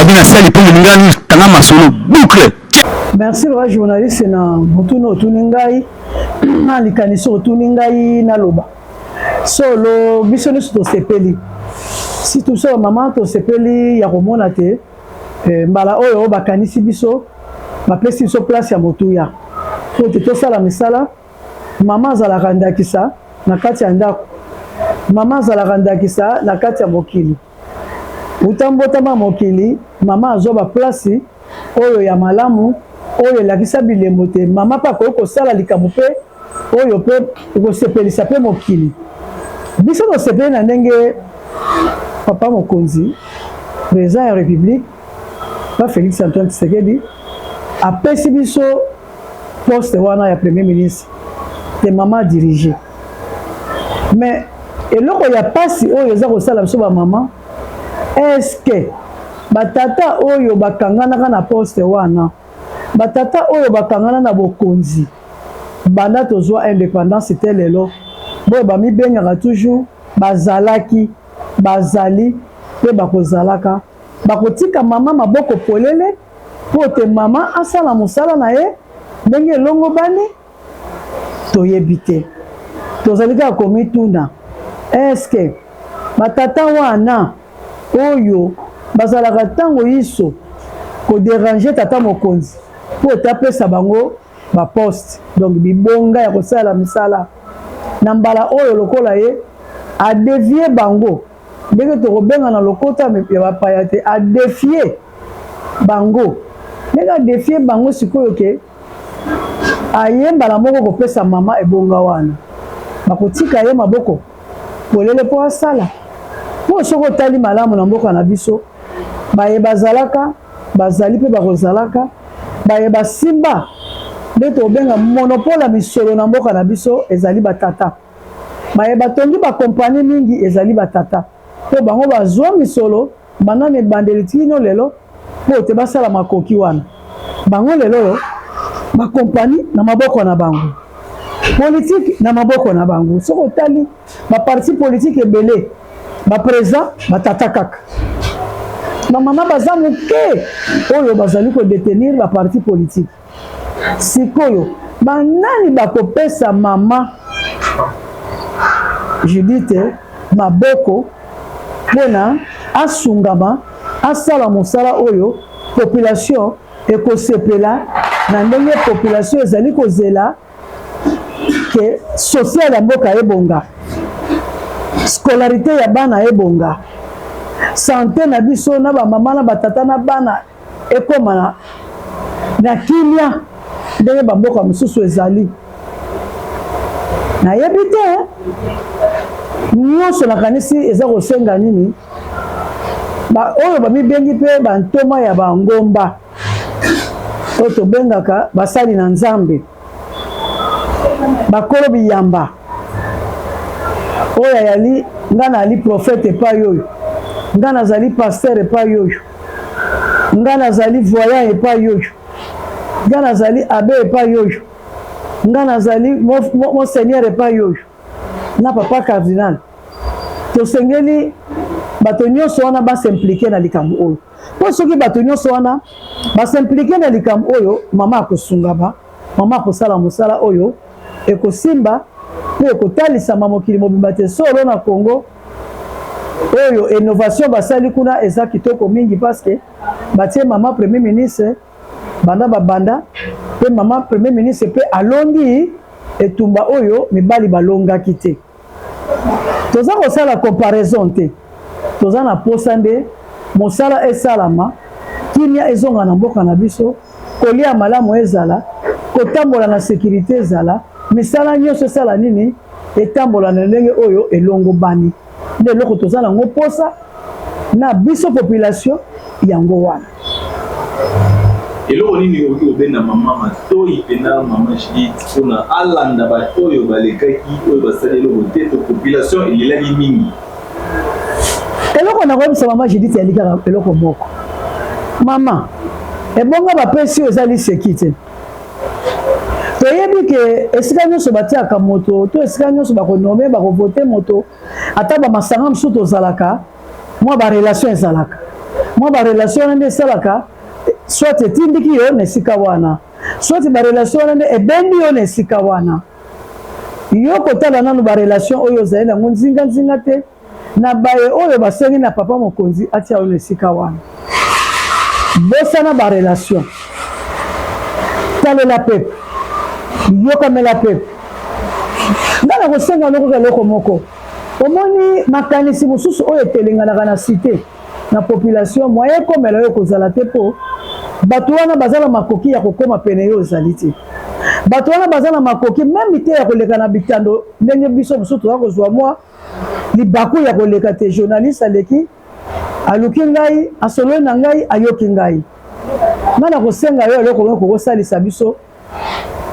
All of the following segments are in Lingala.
Babi na sali mpo moninga kanga masolo boucle. Merci ba journaliste na motuna otuni ngai na likanisi otuni ngai naloba solo. Biso nyonso tosepeli, surtout biso bamama tosepeli ya komona te mbala oyo bakanisi biso, bapesi biso place ya motuya po te tosala misala. Mama azalaka ndakisa na kati ya ndako, mama azalaka ndakisa na kati ya mokili. Uta mbotama mokili, mama azwa baplace oyo ya malamu, oyo elakisa bilembo te mama mpe akoki kosala likambo mpe oyo mpe ekosepelisa mpe mokili. Biso tosepeli na ndenge papa mokonzi, président ya République, pa Félix Antoine Tshisekedi, apesi biso poste wana ya premier ministre te mama dirige. Mais eloko ya pasi oyo eza kosala biso bamama, est-ce batata oyo bakanganaka na poste wana, batata oyo bakangana na bokonzi banda tozwa indépendance te lelo boyo, bamibengaka toujours bazalaki, bazali mpe bakozalaka, bakotika mama maboko polele mpo te mama asala mosala na ye ndenge elongo bani? Toyebi te. Tozali kaka komituna: eske batata wana oyo bazalaka ntango yiso kodéranger tata mokonzi mpo ete apesa bango baposte, donc bibonga ya kosala misala, na mbala oyo lokola ye adéfier bango, ndenge tokobenga na lokota ya bapaya te, adéfier bango, ndenge adéfier bango sikoyo ke aye mbala moko kopesa mama ebonga wana, bakotika ye maboko polele mpo asala? Mpo soki otali malamu na mboka na biso, baye bazalaka, bazali mpe bakozalaka, baye basimba nde tobenga monopole ya misolo na mboka na biso ezali batata. Baye batongi bakompani mingi ezali batata, mpo bango bazwa misolo banda na ebandeli tino lelo mpo te basala makoki wana. Bango lelo oyo bakompani na maboko na bango, politike na maboko na bango. Soki otali baparti politike ebele, baprésident batata kaka, bamama baza moke oyo bazali kodétenir baparti politike. Sikoyo banani bakopesa mama Judith maboko mpona asungama, asala mosala oyo population ekosepela, na ndenge population ezali kozela ke social ya mboka ebonga, scolarité ya bana ebonga, santé na biso na bamama na batata na bana ekóma na kimia ndenge bamboka mosusu ezali? Nayebi te. Nyonso nakanisi eza kosenga nini? Oyo bamibengi mpe bantoma ya bangomba, oyo tobengaka basali na Nzambe, bakolo biyamba, oyo ayali: nga nazali prophète epai oyo, nga nazali pasteur epai oyo, nga nazali voyant epai oyo, nga nazali abbé epai oyo, nga nazali monseigneur epai oyo, na papa cardinal. Tosengeli bato nyonso wana bas'impliquer na likambo oyo, mpo soki bato nyonso wana bas'impliquer na likambo oyo, mama akosungama, mama akosala mosala oyo ekosimba mpe ekotalisama mokili mobimba te solo na Congo oyo innovation basali kuna eza kitoko mingi, parce que batie mama premier ministre banda babanda, mpe mama premier ministre mpe alongi etumba oyo mibali balongaki te. Toza kosala comparaison te, toza na posa nde mosala esalama, kimia ezonga na mboka na biso, kolia malamu ezala, kotambola na sécurité ezala, misala nyonso esala nini, etambola na ndenge oyo elongo bani. Nde eloko toza nango mposa na biso population, yango wana. Eloko nini okoki kobenda mama matoi mpena mama Judith mpona alanda bato oyo balekaki, oyo basali eloko te, to population elelaki mingi? Eloko nakoyebisa mama Judith yali kaka eloko moko: mama, ebonga bapesi oyo eza liseki te. Toyebi ke esika nyonso batiaka moto to esika nyonso bakonommer, bakovoter moto, ata bamasanga mosusu tozalaka, mwa barelation ezalaka. Mwa barelation wana nde esalaka soit etindiki yo na esika wana, soit barelation wana nde ebendi yo na esika wana. Yo kotala nanu barelation oyo ozali nango nzinganzinga te na baye oyo basengi na papa mokonzi atia yo na esika wana. Bosana barelation, talela pepe, yokamela pepe. Nga na kosenga yo kaka eloko moko. Omoni makanisi mosusu oyo etelenganaka na cite na population, moyen ekomela yo ekozala te mpo bato wana baza na makoki ya kokoma pene yo ozali te. Bato wana baza na makoki meme te ya koleka na bitando ndenge biso mosusu toza kozwa mwa libaku ya koleka te. Journaliste aleki, aluki ngai, asololi na ngai, ayoki ngai. Nga na kosenga yo eloko moko kosalisa biso.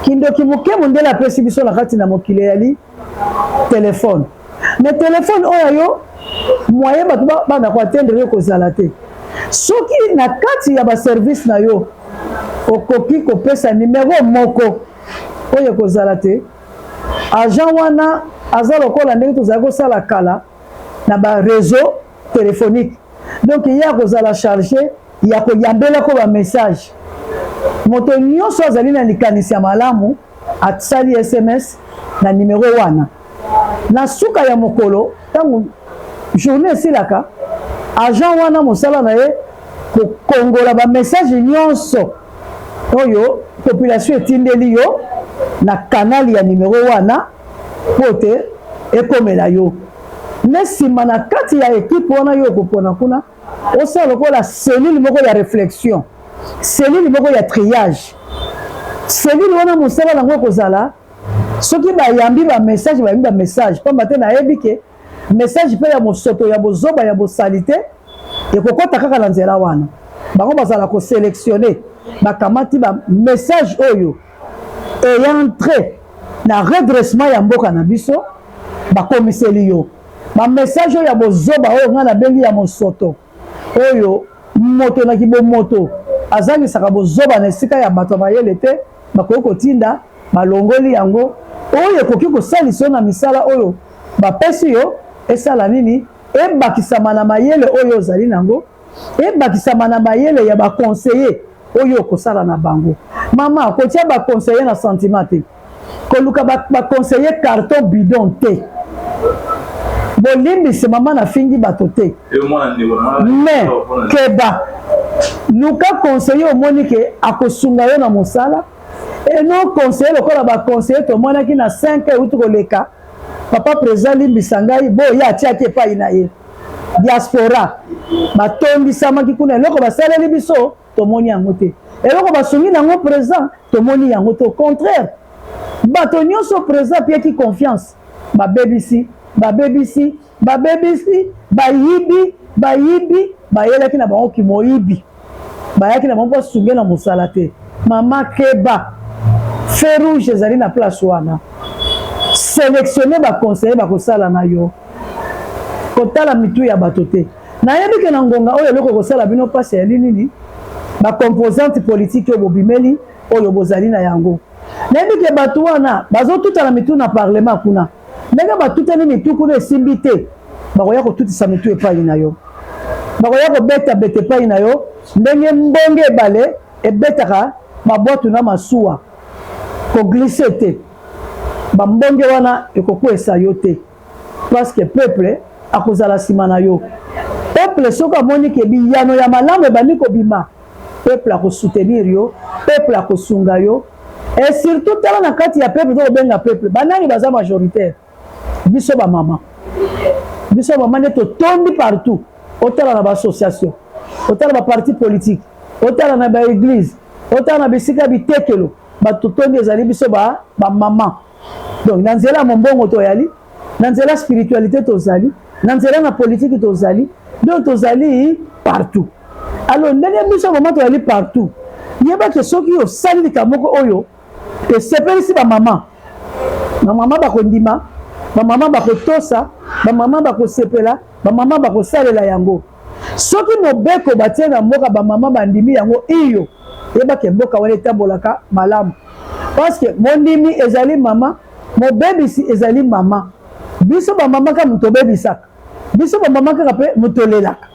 Kindoki moke mondele apesi biso na kati na mokili eyali telefone. Mais telefone oyo yo moyen bato bana ko atteindre yo kozala te. Soki na kati ya ba service na yo okoki kopesa numero moko oyo ekozala te, agent wana aza lokola ndenge tozali kosala kala na ba réseau téléphonique. Donc ye akozala chargé ya koyambelako ba message. Moto nyonso azali na likanisi ya malamu asali SMS na numero wana. Na suka ya mokolo, ntango journée esilaka, agent wana mosala na ye kokongola ba message nyonso oyo population etindeli yo na canal ya numero wana mpo te ekomela yo. Nde nsima na kati ya ekipe wana yo okopona kuna osala lokola cellule moko ya réflexion, cellule moko ya triage. Cellule wana mosala nango ekozala soki bayambi ba message, bayambi ba message, pamba te nayebi ke message mpe ya mosoto, ya bozoba, ya bosalite ekokota kaka na nzela wana. Bango bazala koselectionne, bakamati ba message oyo ayant trait na redressement ya mboka na biso, bakomiseli yo ba message oyo ya bozoba oyo ngai nabengi ya mosoto, oyo moto na kibomoto azangisaka bozoba na esika ya bato ya mayele te, bakoki kotinda, balongoli yango. Oyo ekoki kosalisa yo na misala oyo bapesi yo, esala nini? Ebakisama na mayele oyo ozali nango, ebakisama na mayele ya ba conseiller oyo okosala na bango. Mama, kotia ba conseiller na sentiment te, koluka ba conseiller carton bidon te. Bolimbisi mama, nafingi bato te, mais keba, luka conseiller omoni ke akosunga yo na mosala, et non conseiller lokola ba conseiller tomonaki na 5 euti koleka. Papa président, limbisa ngai, boye atiaki epai na ye diaspora batondisamaki kuna, eloko basaleli biso tomoni yango te, eloko basungi nango président tomoni yango te. Au contraire, bato nyonso président apiaki confiance babebisi, babebisi, babebisi, bayibi, bayibi, bayelaki na bango kimoyibi, bayaki na bango basunge na mosala te. Mama, keba, feu rouge ezali na place wana. Sélectionne baconseiller bakosala na yo, kotala mitu ya bato te. Nayebi ke na ngonga oyo eloko kosala bino mpasi eyali nini? Bacomposante politique oyo bobimeli, oyo bozali na yango. Nayebi ke bato wana bazotutana mitu na parlement kuna. Ndenge batutani mitu kuna esimbi te, bakoya kotutisa mitu epai na yo, bakoya kobeta beta epai na yo ndenge mbonge ebale ebetaka mabwatu na masuwa. Koglisse te, bambonge wana ekokwesa yo te, parce que peuple akozala nsima na yo. Peuple soki amoni ke biyano ya malamu ebandi kobima, peuple akosoutenir yo, peuple akosunga yo. Et surtout tala na kati ya peuple, tokobenga peuple banani baza majoritaire? Biso bamama, biso bamama nde totondi partout. Otala na baassociation, otala baparti politique, otala na baeglise, otala na bisika bitekelo, bato totondi ezali biso bamama. Donc na nzela ya mombongo toyali, na nzela spiritualité tozali, na nzela na politique tozali, donc tozali partout. Alors ndenge biso mama tozali partout, yebake soki osali likambo moko oyo esepelisi bamama, bamama bakondima, bamama bakotosa, bamama bakosepela, bamama bakosalela yango. Soki mobeko batie na mboka, bamama bandimi yango, iyo, yebake mboka wana etambolaka malamu, parce que mondimi ezali mama, mobebisi ezali mama. Biso bamama kaka moto obebisaka, biso bamama kaka mpe moto olelaka.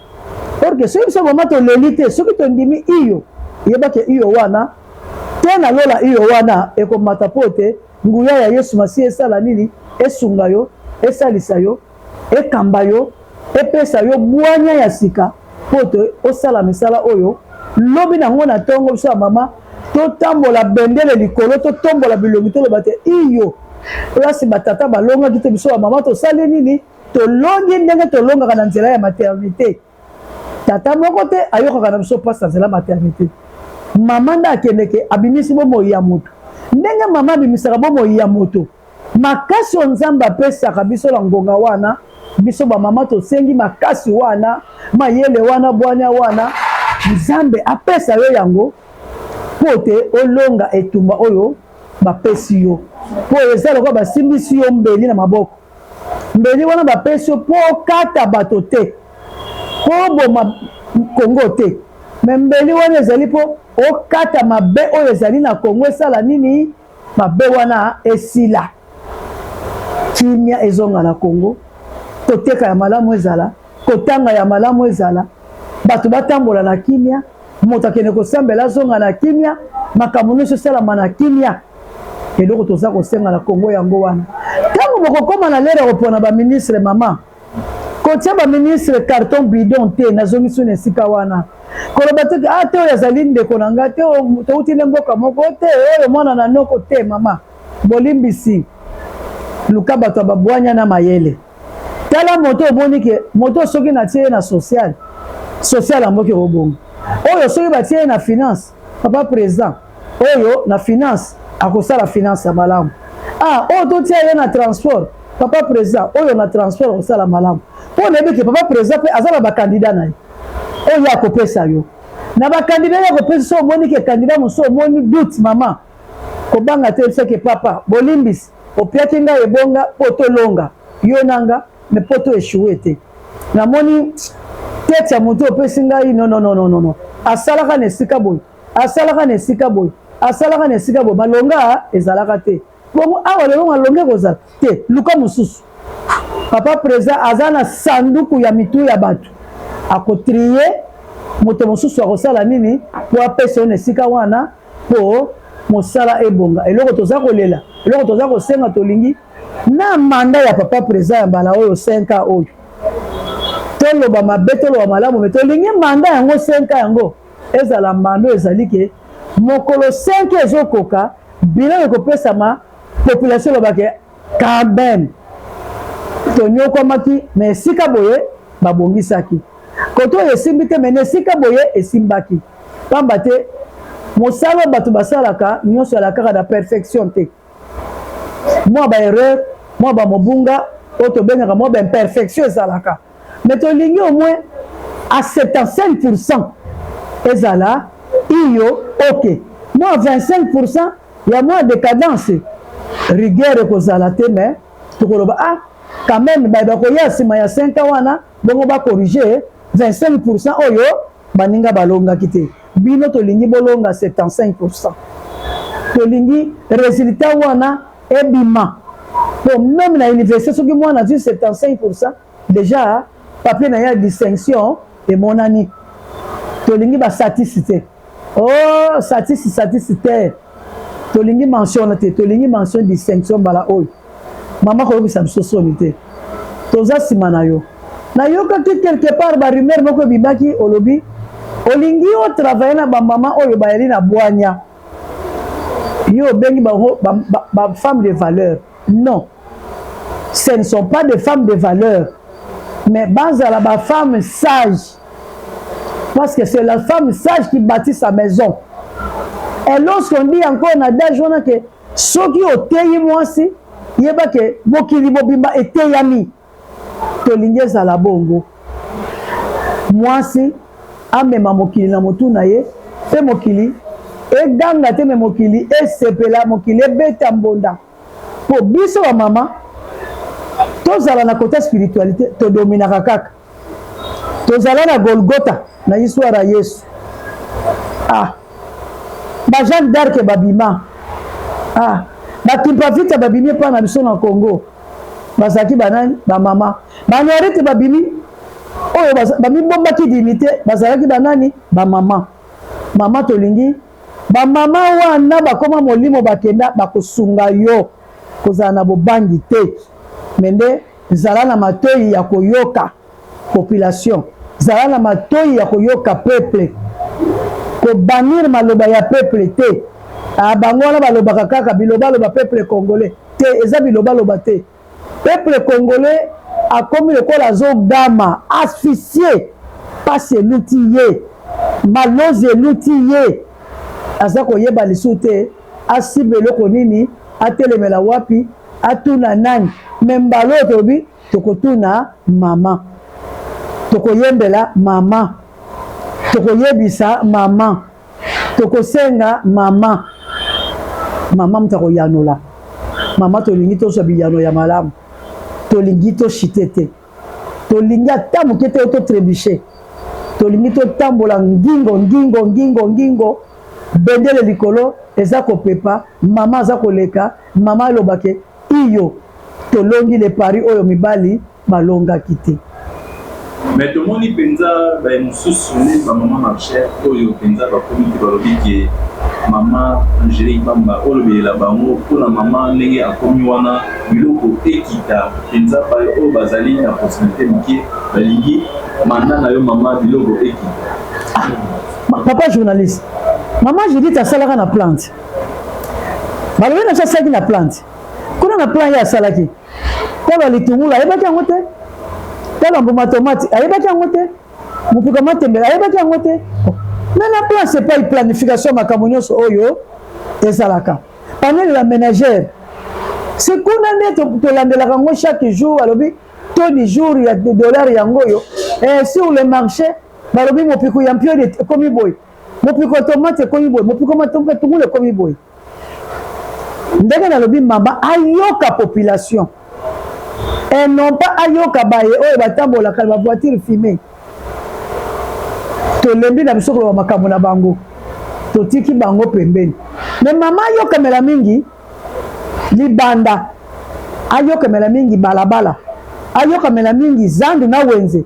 Or que soki biso mama toleli te, soki tondimi iyo, yebake iyo wana te na lola, iyo wana ekomata mpo te nguya ya Yesu Masiya esala nini? Esunga yo, esalisa yo, ekamba yo, epesa yo bwanya ya sika mpo te osala misala oyo lobi nango na ntongo. Biso ya mama totambola bendele likolo, totombola bilongi, toloba te iyo, place batata balongaki te, biso ya mama tosali nini? Tolongi. Ndenge tolongaka na nzela ya maternité, tata moko te ayokaka na biso mpasi na nzela maternité. Mama nde akendeke, abimisi bomoi ya moto. Ndenge mama abimisaka bomoi ya moto, makasi oyo Nzambe apesaka biso na ngonga wana, biso bamama tosengi makasi wana, mayele wana, bwanya wana, Nzambe apesa yo yango mpo te olonga etumba oyo bapesi yo. Mpo eza lokola basimbisi yo mbeli na maboko. Mbeli wana bapesi yo mpo okata bato te, mpo oboma Kongo te, mais mbeli wana ezali mpo okata mabe oyo ezali na Kongo. Esala nini? Mabe wana esila, kimia ezonga na Kongo, koteka ya malamu ezala, kotanga ya malamu ezala, bato batambola na kimia, moto akende kosambela azonga na kimia, makambo nyonso esalama na kimia. Eloko toza kosenga na Kongo yango wana. Ntango bokokóma na l'heure ya kopona baministre, mama, kotia baministre carton bidon te. Nazongisi na esika wana koloba te: "Ah te, oyo azali ndeko na ngai te, touti nde mboka moko te, oyo mwana na noko te." Mama, bolimbisi, luka bato ya babwanya na mayele. Tala moto omoni ke moto soki natie ye na social, social ya mboka ekobonga. Oyo soki batie ye na finance, papa président, oyo na finance akosala finance ya malamu. Ah, oyo totia ye na transport, papa président, oyo na transport akosala malamu. Mpo nayebi ke papa président mpe aza na bacandidat na ye oyo akopesa yo. Na bacandidat ye akopesa, so omoni ke candidat mosusu omoni doute, mama, kobanga te, ebisaki: "Papa, bolimbisi, opiaki ngai ebonga mpo tolonga yo na nga, mais mpo to échouer te, namoni tete ya moto opesi ngai, non, non, non, non, non, asalaka na esika boye, asalaka na esika boye, asalaka na esika boye, malonga ezalaka te. Bongo awa lelo malonga ekozala te, luka mosusu." Papa président aza na sanduku ya mitu ya bato, akotrier moto mosusu akosala nini mpo apesa yo na esika wana mpo mosala ebonga. Eloko toza kolela, eloko toza kosenga, tolingi na mandat ya papa président ya mbala oyo 5 ans oyo, toloba mabe, toloba malamu, mais tolingi mandat yango 5 ans yango ezala mandat ezali ke mokolo 5 ezokoka, bilan ekopesama, population elobake: "Quand même tonyokwamaki, mais esika boye babongisaki, kote oyo esimbi te, mais na esika boye esimbaki." Pamba te mosala oyo bato basalaka nyonso ezala kaka na perfection te. Mwa baerreur, mwa bamobunga oyo tobengaka mwa baimperfection ezalaka, mais tolingi au moins à 75 % ezala iyo ok, mwa 25 % ya mwa décadence, rigueur ekozala te, mais tokoloba: "Ah, quand même baye bakoya nsima ya 5 ans wana, bongo bacorriger 25 % oyo baninga balongaki te." Bino tolingi bolonga 75 %, tolingi résultat wana ebima po même na université, soki mwana azwi 75 %, déjà papier na ye ya distinction emonani. Tolingi basatisi te, oh, satisi satisi te, tolingi mention wana te, tolingi mention distinction. Mbala oyo, mama, koyokisa biso soni te, toza nsima na yo. Nayokaki quelque part barumeur moko ebimaki, olobi olingi otravailler na bamama oyo bayali na bwanya, yo obengi bango bafemme de valeur. Non, ce ne sont pas des femmes de valeur, mais bazala bafemme sage, parce que c'est la femme sage qui bâtit sa maison. Et lorsqu'on dit encore na adage wana ke soki oteyi mwasi, yeba ke mokili mobimba eteyami. Tolingi ezala bongo, mwasi amema mokili na motu na ye mpe mokili eganga te, mais mokili esepela, mokili ebeta mbonda, mpo biso bamama tozala na côté spiritualité, todominaka kaka. Tozala na Golgota na histoire ya Yesu. Ah, ba Jeanne d'Arc babima, ah, baKimpa Vita babimi epai na biso na Congo, bazalaki banani? Bamama. Banyarite babimi. Oyo bamibombaki dignité bazalaki banani? Bamama. Mama, tolingi bamama wana bakoma molimo, bakenda bakosunga yo. Kozala na bobangi te, me nde zala na matoi ya koyoka population, zala na matoi ya koyoka peuple, kobannir maloba ya peuple te. Ah, bango wana balobaka kaka bilobaloba, peuple congolais te, eza bilobaloba te. Peuple congolais akomi lokola azogama, asphyxie, pasi eluti ye, malozi eluti ye, aza koyeba lisusu te asimba eloko nini, atelemela wapi, atuna nani. Me mbala oyo tolobi tokotuna mama, tokoyembela mama, tokoyebisa mama, tokosenga mama, mama moto akoyanola. Mama, tolingi tozwa biyano ya malamu, tolingi toshite te, tolingi ata moke te totrébuche, tolingi totambola ngingo ngingo ngingo ngingo, bendele likolo eza kopepa, mama aza koleka, mama alobake iyo, tolongi le pari oyo mibali balongaki te. Mais tomoni mpenza baye mosusu nde bamama marcheur oyo mpenza bakomi te, balobi ke mama Angélique Bamba olobelela bango mpona mama ndenge akomi wana, biloko ekita mpenza. Baye oyo bazali na possibilité moke balingi manda na yo mama, biloko ekita. Ah, papa journaliste, mama Judith asalaka na plante, balobi na biso asalaki na plante kuna, na plan ye asalaki talo litungulu ayebaki yango te, talo mbuma tomate ayebaki yango te, mopuka matembele ayebaki yango te. Mais na plan, c'est pas planification, makambo nyonso oyo ezalaka panel la ménagère, c'est kuna nde tolandelaka yango chaque jour. Alobi taux du jour ya dollar yango oyo, sur le marché balobi mopiku ya mpiodi ekomi boye, mopiku ya tomate ekomi boye, mopiku ya matungulu ekomi boye. Ndenge nalobi, mama ayoka population et non pas ayoka baye oyo batambolaka na bavoiture fumée. Tolembi na biso koloba makambo na bango, totiki bango pembeni. Mais mama ayokamela mingi libanda, ayokamela mingi balabala, ayokamela mingi zandu na wenze,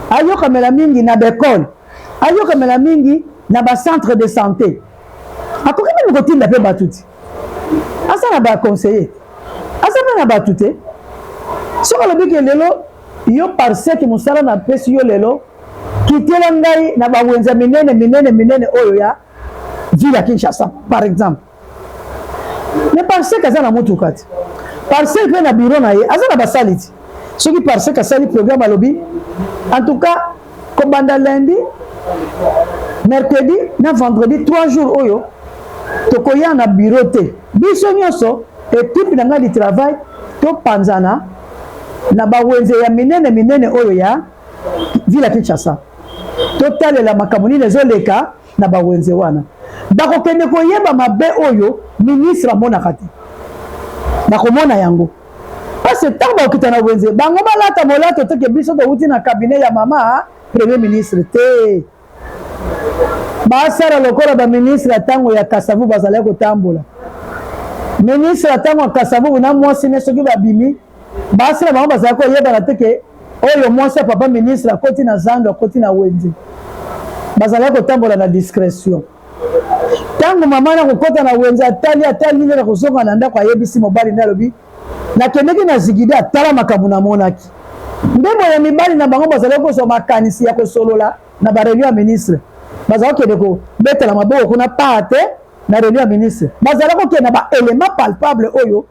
ayokamela mingi na baekole, ayokamela mingi na bacentre de santé. Akoki meme kotinda mpe bato ti aza na baconseiller, aza mpe na bato te. Soki alobi ke lelo yo parce que mosala napesi yo lelo, kitela ngai na bawenza minene minene minene oyo ya ville ya Kinshasa par exemple, mais parce que aza na motuka te, parce que mpe na bureau na ye aza na basali ti, soki parce que asali programme, alobi en tout cas kobanda lundi, mercredi na vendredi, 3 jours oyo tokoya na bureau te, biso nyonso équipe na ngai du travail topanzana na bawenze ya minene minene oyo ya ville ya Kinshasa, totalela makambo nini ezoleka na bawenze wana. Bakokende koyeba mabe oyo ministre amonaka te, bakomona yango, parce que ntango bakokita na wenze, bango balata molato teke biso towuti na cabinet ya mama premier ministre te. Basala lokola baministre ya ntango ya Kasavubu bazalaki kotambola. Ministre ya ntango ya Kasavubu na mwasi ne, soki babimi, basi na bango bazalaki koyebana te ke oyo mwasi ya papa ministre akoti na zando, akoti na wenze. Bazalaki kotambola na discrétion. Ntango mama na kokɔta na wenze, atali atali nde na kozonga na ndako, ayebisi mobali nde, alobi nakendeki na zigide, atala makambo namonaki. Nde boye mibali na bango bazalaki kozwa makanisi ya kosolola na baréunion ya ministre, bazala kokende kobetela maboko kuna paa te. Na réunion ya ministre bazala kokende na baélément palpable oyo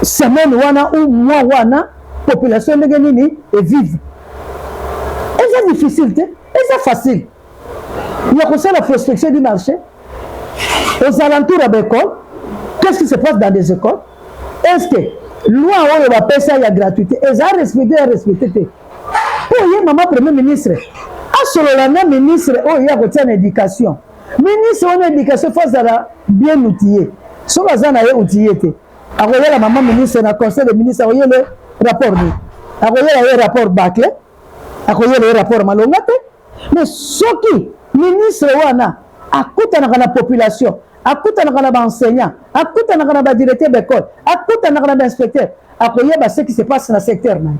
semaine wana ou mois wana population ndenge nini evivre. Eza difficile te, eza facile ya kosala prospection du marché aux alentours ya baécole. Qu'est-ce qui se passe dans des écoles? Est-ce que loi oyo bapesa ya gratuité eza respecté, ya respecté te? Mpo ye mama premier ministre asolola na ministre oyo ye akotia na éducation, ministre wana éducation faut azala bien outillé. Soki aza na ye outillé te, akoyela mama ministre na conseil de ministre, akoyele rapport nini? Akoyela ye rapport bâclé, akoyela ye rapport malonga te. Mais soki ministre wana akutanaka na population, akutanaka na baenseignant, akutanaka na badirecteur d'école, akutanaka na bainspecteur, akoyeba ce qui se passe na secteur na ye.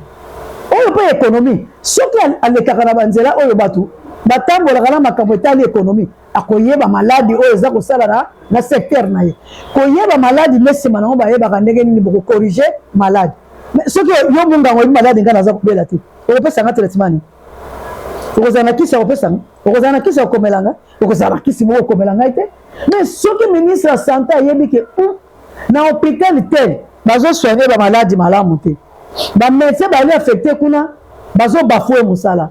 Oyo mpe économie, soki alekaka na banzela oyo bato batambolaka na makambo etali économie, akoyeba maladi oyo eza kosala na secteur na ye. Koyeba maladi nde nsima nango bayebaka ndenge nini bokocorriger maladi. Mais soki yo munganga oyebi maladi ngai naza kobela te, okopesa nga traitement nini? Okozala na kisi ya kopesa nga? Okozala na kisi ya kokomela nga? Okozala na kisi moko okomela ngai te. Mais soki ministre ya santé ayebi ke na hôpital tel bazosoigne bamaladi malamu te, bamédecin bali affecté kuna, bazobafouer mosala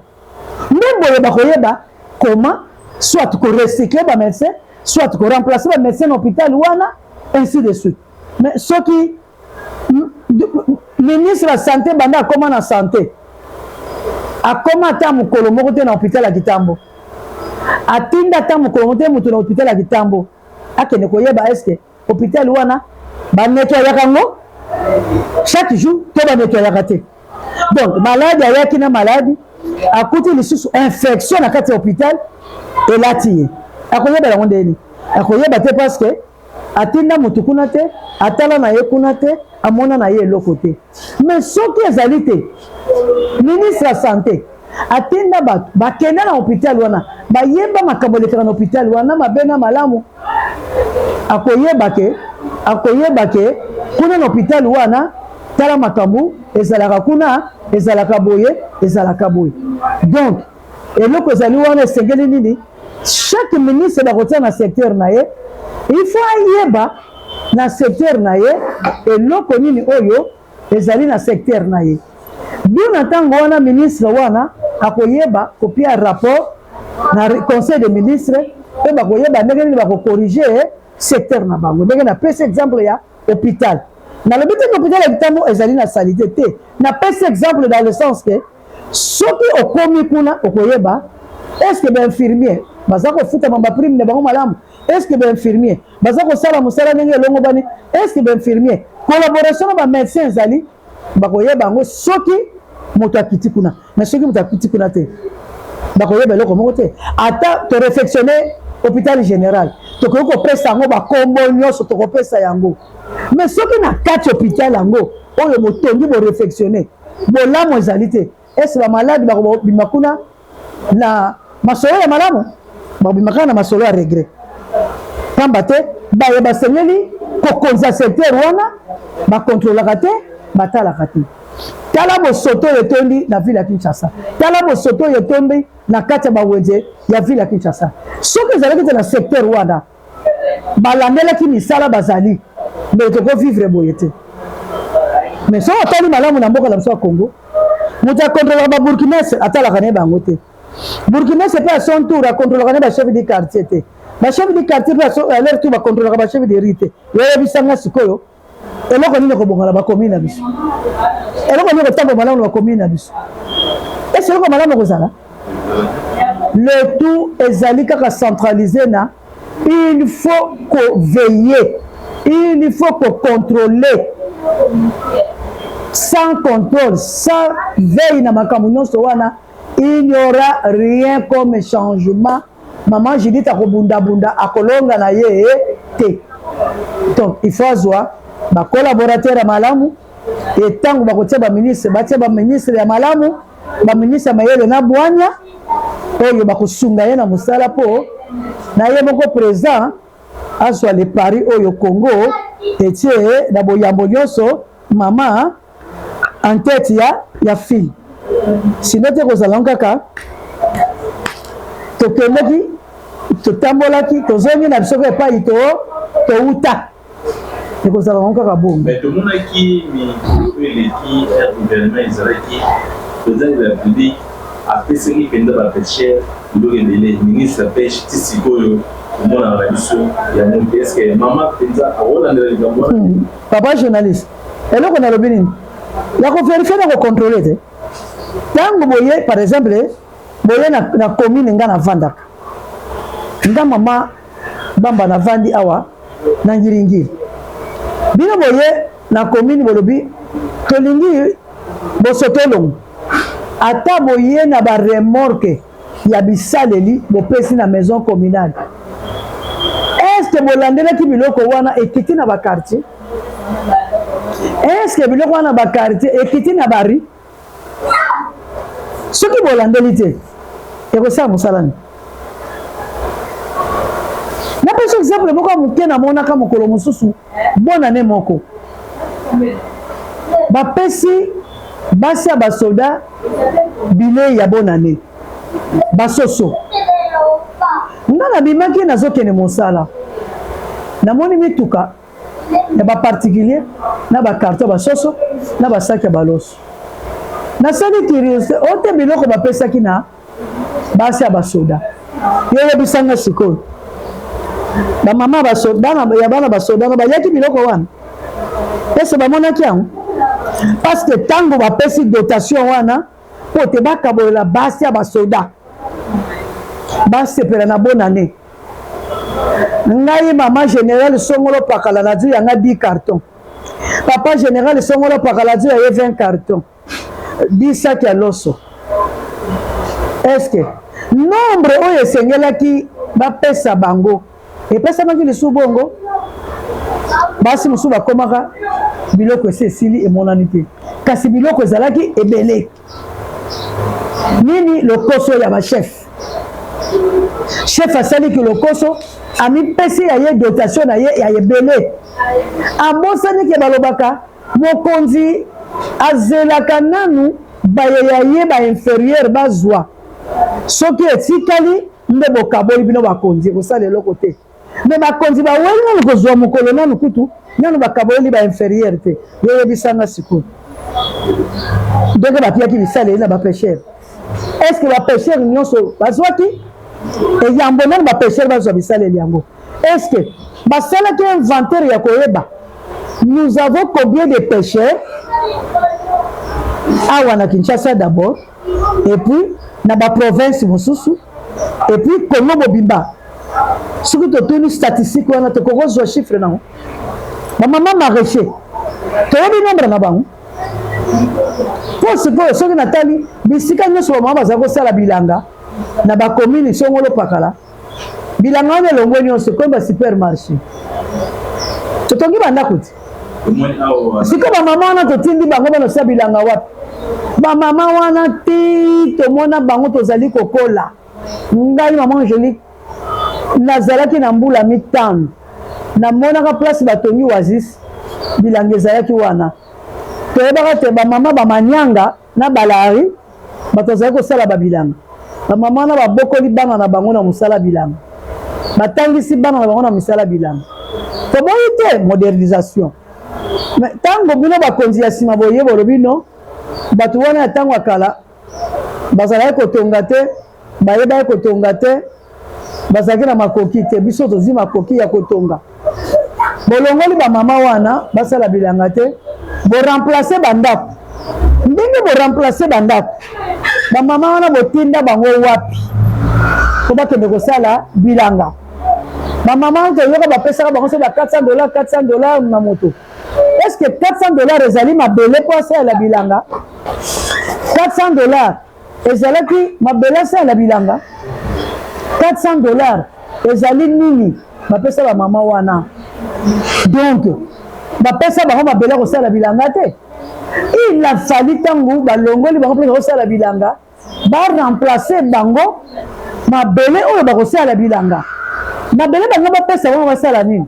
nde boye, bakoyeba comment soit korecycler bamédecin, soit koremplacer bamédecin na hôpital wana, ainsi de suite. Mais soki ministre ya santé, banda akóma na santé, akóma ata mokolo moko te na hôpital ya Kitambo, atinda ata mokolo moko te moto na hôpital ya Kitambo akende koyeba est-ce hôpital wana banettoyaka yango chaque jour to banettoyaka te. Donc maladi ayaki na maladi, akuti lisusu infection na kati ya hôpital elati ye, akoyeba yango ndeni? Akoyeba te, parce que atinda motu kuna te, atala na ye kuna te, amona na ye eloko te. Mais soki ezali te ministre ya santé atinda bato bakenda na hôpital wana, bayeba makambo elekaka na hôpital wana, mabe na malamu, akoyeba ke kuna na hôpital wana, tala makambo ezalaka kuna, ezalaka boye, ezalaka boye. Donc eloko ezali wana, esengeli nini? Chaque ministre bakotia na secteur na ye, il faut ayeba na secteur na ye eloko nini oyo ezali na secteur na ye. Bino ntango wana ministre wana akoyeba kopia rapport na conseil de ministre, mpe bakoyeba ndenge nini bakocorriger secteur na bango. Ndenge napesi exemple ya hôpital, nalobi te hôpital ya Kitambo ezali na saleté te. Napesi exemple dans le sens ke soki okomi kuna, okoyeba est ce que bainfirmier baza kofutama baprime na bango malamu, est ce que bainfirmier baza kosala mosala ndenge elongo bani, est ce que bainfirmier collaboration na bamédecin ezali. Bakoyeba yango soki moto akiti kuna. Mais soki moto akiti kuna te, bakoyeba eloko moko te. Ata toréfectionne hôpital général, tokoki kopesa yango bakombo nyonso, tokopesa yango, mais soki na kati hôpital yango oyo motongi boréfectionne, bolamu ezali te, ese bamaladi bakobima kuna na masolo ya malamu? Bakobima kaka na masolo ya regret, pamba te baye basengeli kokonza secteur wana bakontrolaka te, batalaka te. Tala bosoto oyo etondi na ville ya Kinshasa, tala bosoto oyo etondi na kati ya bawenze ya ville ya Kinshasa. Soki ezalaki te na secteur wana balandelaki misala bazali, mais tokovivre boye te. Mais soki otali malamu, na mboka na biso ya Congo, moto akontrolaka babourgmestre atalaka na ye bango te. Bourgmestre mpe à son tour akontrolaka ne bachef du quartier te. Bachef du quartier mpe à leur tour bakontrolaka bachef de rue te. Yoyebisanga sikoyo, eloko nini ekobonga na bacommune na biso? Eloko nini ekotambola malamu na bacommune na biso? Ese eloko malamu ekozala? Le tout ezali kaka centralisé na il faut koveiller, il faut kocontrôler. Sans contrôle, sans veille na makambo nyonso wana, il n'y aura rien comme changement. Maman Judith akobundabunda, akolonga na ye te. Donc il faut azwa bacollaborateur ya malamu. E ntango bakotia baministre, batia baministre ya malamu, baministre ya mayele na bwanya oyo bakosunga ye na mosala, mpo na ye moko président azwa le pari oyo Congo etie na boyambo nyonso mama en tête ya file. Sinon te, kozala kaka tokendeki, totambolaki, tozongi na biso ko epai to touta, ekozala ngo kaka bongo. Mais tomonaki mikolo oyo eleki, gouvernement ezalaki, président de la République apesaki mpenza bapêcheur biloko ebele. Ministre ya pêche, ti sikoyo omonaka na biso yango te. Est-ce mama mpenza akolandela likambo wana? Papa journaliste, eloko nalobi nini ya kovérifier na kocontrôler te. Ntango boye, par exemple, boye na commune nga navandaka, nga mama Bamba navandi awa na Ngiringiri, bino boye na commune, bolobi tolingi bosoto elongo. Ata boye na baremorque ya bisaleli bopesi na maison communale, est-ce bolandelaki biloko wana ekiti na baquartier? Est-ce biloko wana baquartier ekiti na bari? Soki bolandeli te, ekosala mosala nini? Napesa exemple moko ya moke. Namonaka mokolo mosusu, bonane moko, bapesi basi ya basoda bilei ya bonane, basoso. Nga nabimaki, nazokende mosala, namoni mituka ya baparticulier na bacarton ya basoso na basaki ya baloso. Nasali curiosité o te, biloko bapesaki na basi ya basoda. Yo yebisanga sikoyo, bamama ya bana basoda na baliaki biloko wana? Ese bamonaki yango? Parce que ntango bapesi dotation wana mpo te bakabolela basi ya basoda basepela na bonane, ngai mama général songolo pakala nazwi yanga 10 carton, papa général songolo pakala azwi ya ye 20 carton, 10 sac ya loso. Est-ce nombre oyo esengelaki bapesa bango epesamaki lisusu bongo? Basi mosusu bakomaka, biloko esi esili, emonani te, kasi biloko ezalaki ebele. Nini? Lokoso ya bachef. Chef asaliki lokoso, amipesi ya ye dotation na ye ya ebele, abosani ke balobaka mokonzi azelaka nanu baye ya ye bainférieur bazwa, soki etikali nde bokaboli bino bakonzi. Ekosala eloko te. Me bakonzi baweli nanu kozwa mokolo, nanu kutu nanu bakaboleli bainférieur te. Yoyebisanga sikoyo, ndenge bapiaki bisaleli na bapêcheur, est ce que bapêcheur nyonso bazwaki eyambo nanu bapêcheur bazwa bisaleli yango? Est ce que basalaki inventaire ya koyeba nous avons combien de pêcheurs awa na Kinshasa d'abord, et puis na baprovince mosusu, et puis Congo mobimba? Soki totuni statistique wana, tokokozwa chiffre nango. Bamama maraîcher, toyebi nombre na bango? Mpo sikoyo soki natali bisika nyonso bamama bazali kosala bilanga na bacommune songolo pakala, bilanga wana elongwe nyonso, ekomi basupermarché, totongi bandako te. Sikoyo bamama wana, totindi bango bana osala bilanga wapi? Bamama wana ti tomona bango, tozali kokola. Ngai mama Angélique, nazalaki na mbula 5, namonaka place batongi Oasis, bilanga ezalaki wana. Toyebaka te bamama bamanyanga na balari bato bazali kosala babilanga. Bamama wana babokoli bana na bango na mosala bilanga, batangisi bana na bango na misala bilanga. Toboyi te modernisation, mais ntango bino bakonzi ya nsima boye bolobi no, bato wana ya ntango ya kala bazalaki kotonga te, bayebaki kotonga te, bazalaki na makoki te, biso tozwi makoki ya kotonga, bolongoli bamama wana basala bilanga te, boremplace bandako. Ndenge boremplace bandako, bamama wana botinda bango wapi po bakende kosala bilanga? Bamama wana toyoka bapesaka bango so ba 400 dollar, 400 dollar na moto. Est ce que 400 dollar ezali mabele mpo asalela bilanga? 400 dollar ezalaki mabele asalela bilanga? 400 dollar ezali nini bapesa bamama wana? Donc bapesa bango mabele kosala bilanga te. Il a fallu, ntango balongoli bango mpona kosala bilanga, baremplace bango mabele oyo bakosala bilanga. Mabele bango bapesa bango, basala nini?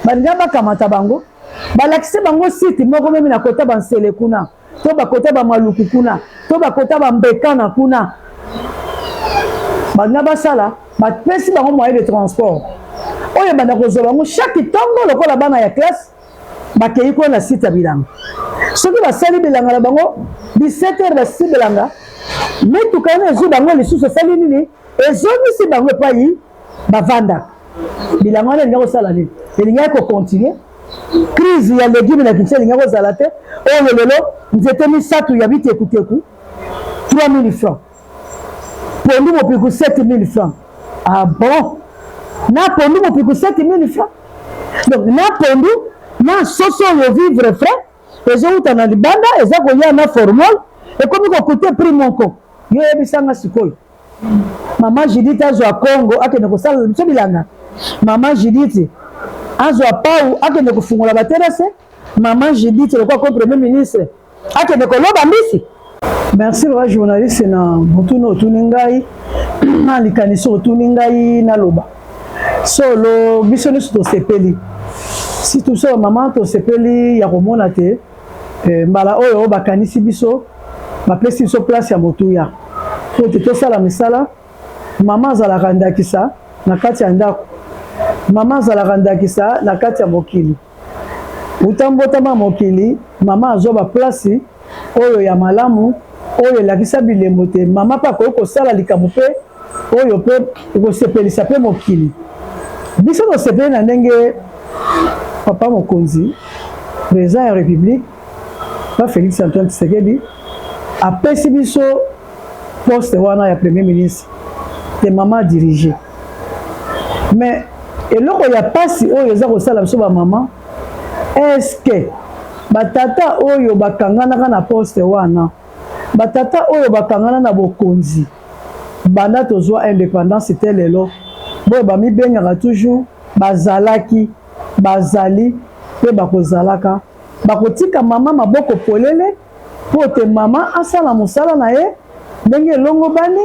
Balinga bakamata bango, balakisi bango site moko memi na kota bansele kuna, to bakota bamaluku kuna, to bakota bambekana kuna. Balinga basala, bapesi bango moyen de transport oyo ebanda kozwa bango chaque ntongo lokola bana ya classe, bakei kuna na site ya bilanga. Soki basali bilanga na bango, 17 heures basisi bilanga, mituka wana ezwi bango lisusu, esali nini? Ezongisi bango epai bavandaka. Bilanga wana elingi kosala nini? Elingaki kocontinue. Crise ya légume na Kinshasa elingaki kozala te. Oyo lelo, nzete misato ya bitekuteku 3000 francs, pondu mopiku 7000 francs. Ah bon, na pondu mopiku 7000 francs, donc na pondu na soso oyo vivre frais ezowuta na libanda, eza koya na formol, ekomi kocoûter prix moko. Yo oyebisanga sikoyo, mama Judith azwa Congo akende kosala biso bilanga? Mama Judith azwa pau akende kofungola baterrasse? Mama Judith, lokola ko premier ministre, akende koloba mbisi? Merci baba journaliste na motuna otuni ngai na likanisi otuni ngai naloba solo. Biso nyonso tosepeli, surtout biso bamama tosepeli ya komona te mbala oyo bakanisi biso, bapesi biso place ya motuya po te tosala misala. Mama azalaka ndakisa na kati ya ndako, mama azalaka ndakisa na kati ya mokili. Uta mbotama mokili, mama azwa baplace oyo ya malamu, oyo elakisa bilembo te mama mpe akoki kosala likambo mpe oyo mpe ekosepelisa mpe mokili. Biso tosepeli na ndenge papa mokonzi, président ya République, pa Félix Antoine Tshisekedi, apesi biso poste wana ya premier ministre te mama dirige. Mais eloko ya pasi oyo eza kosala biso bamama, est-ce batata oyo bakanganaka na poste wana, batata oyo bakangana na bokonzi banda tozwa indépendance te lelo boyo, bamibengaka toujours bazalaki, bazali mpe bakozalaka, bakotika mama maboko polele mpo te mama asala mosala na ye ndenge elongo bani?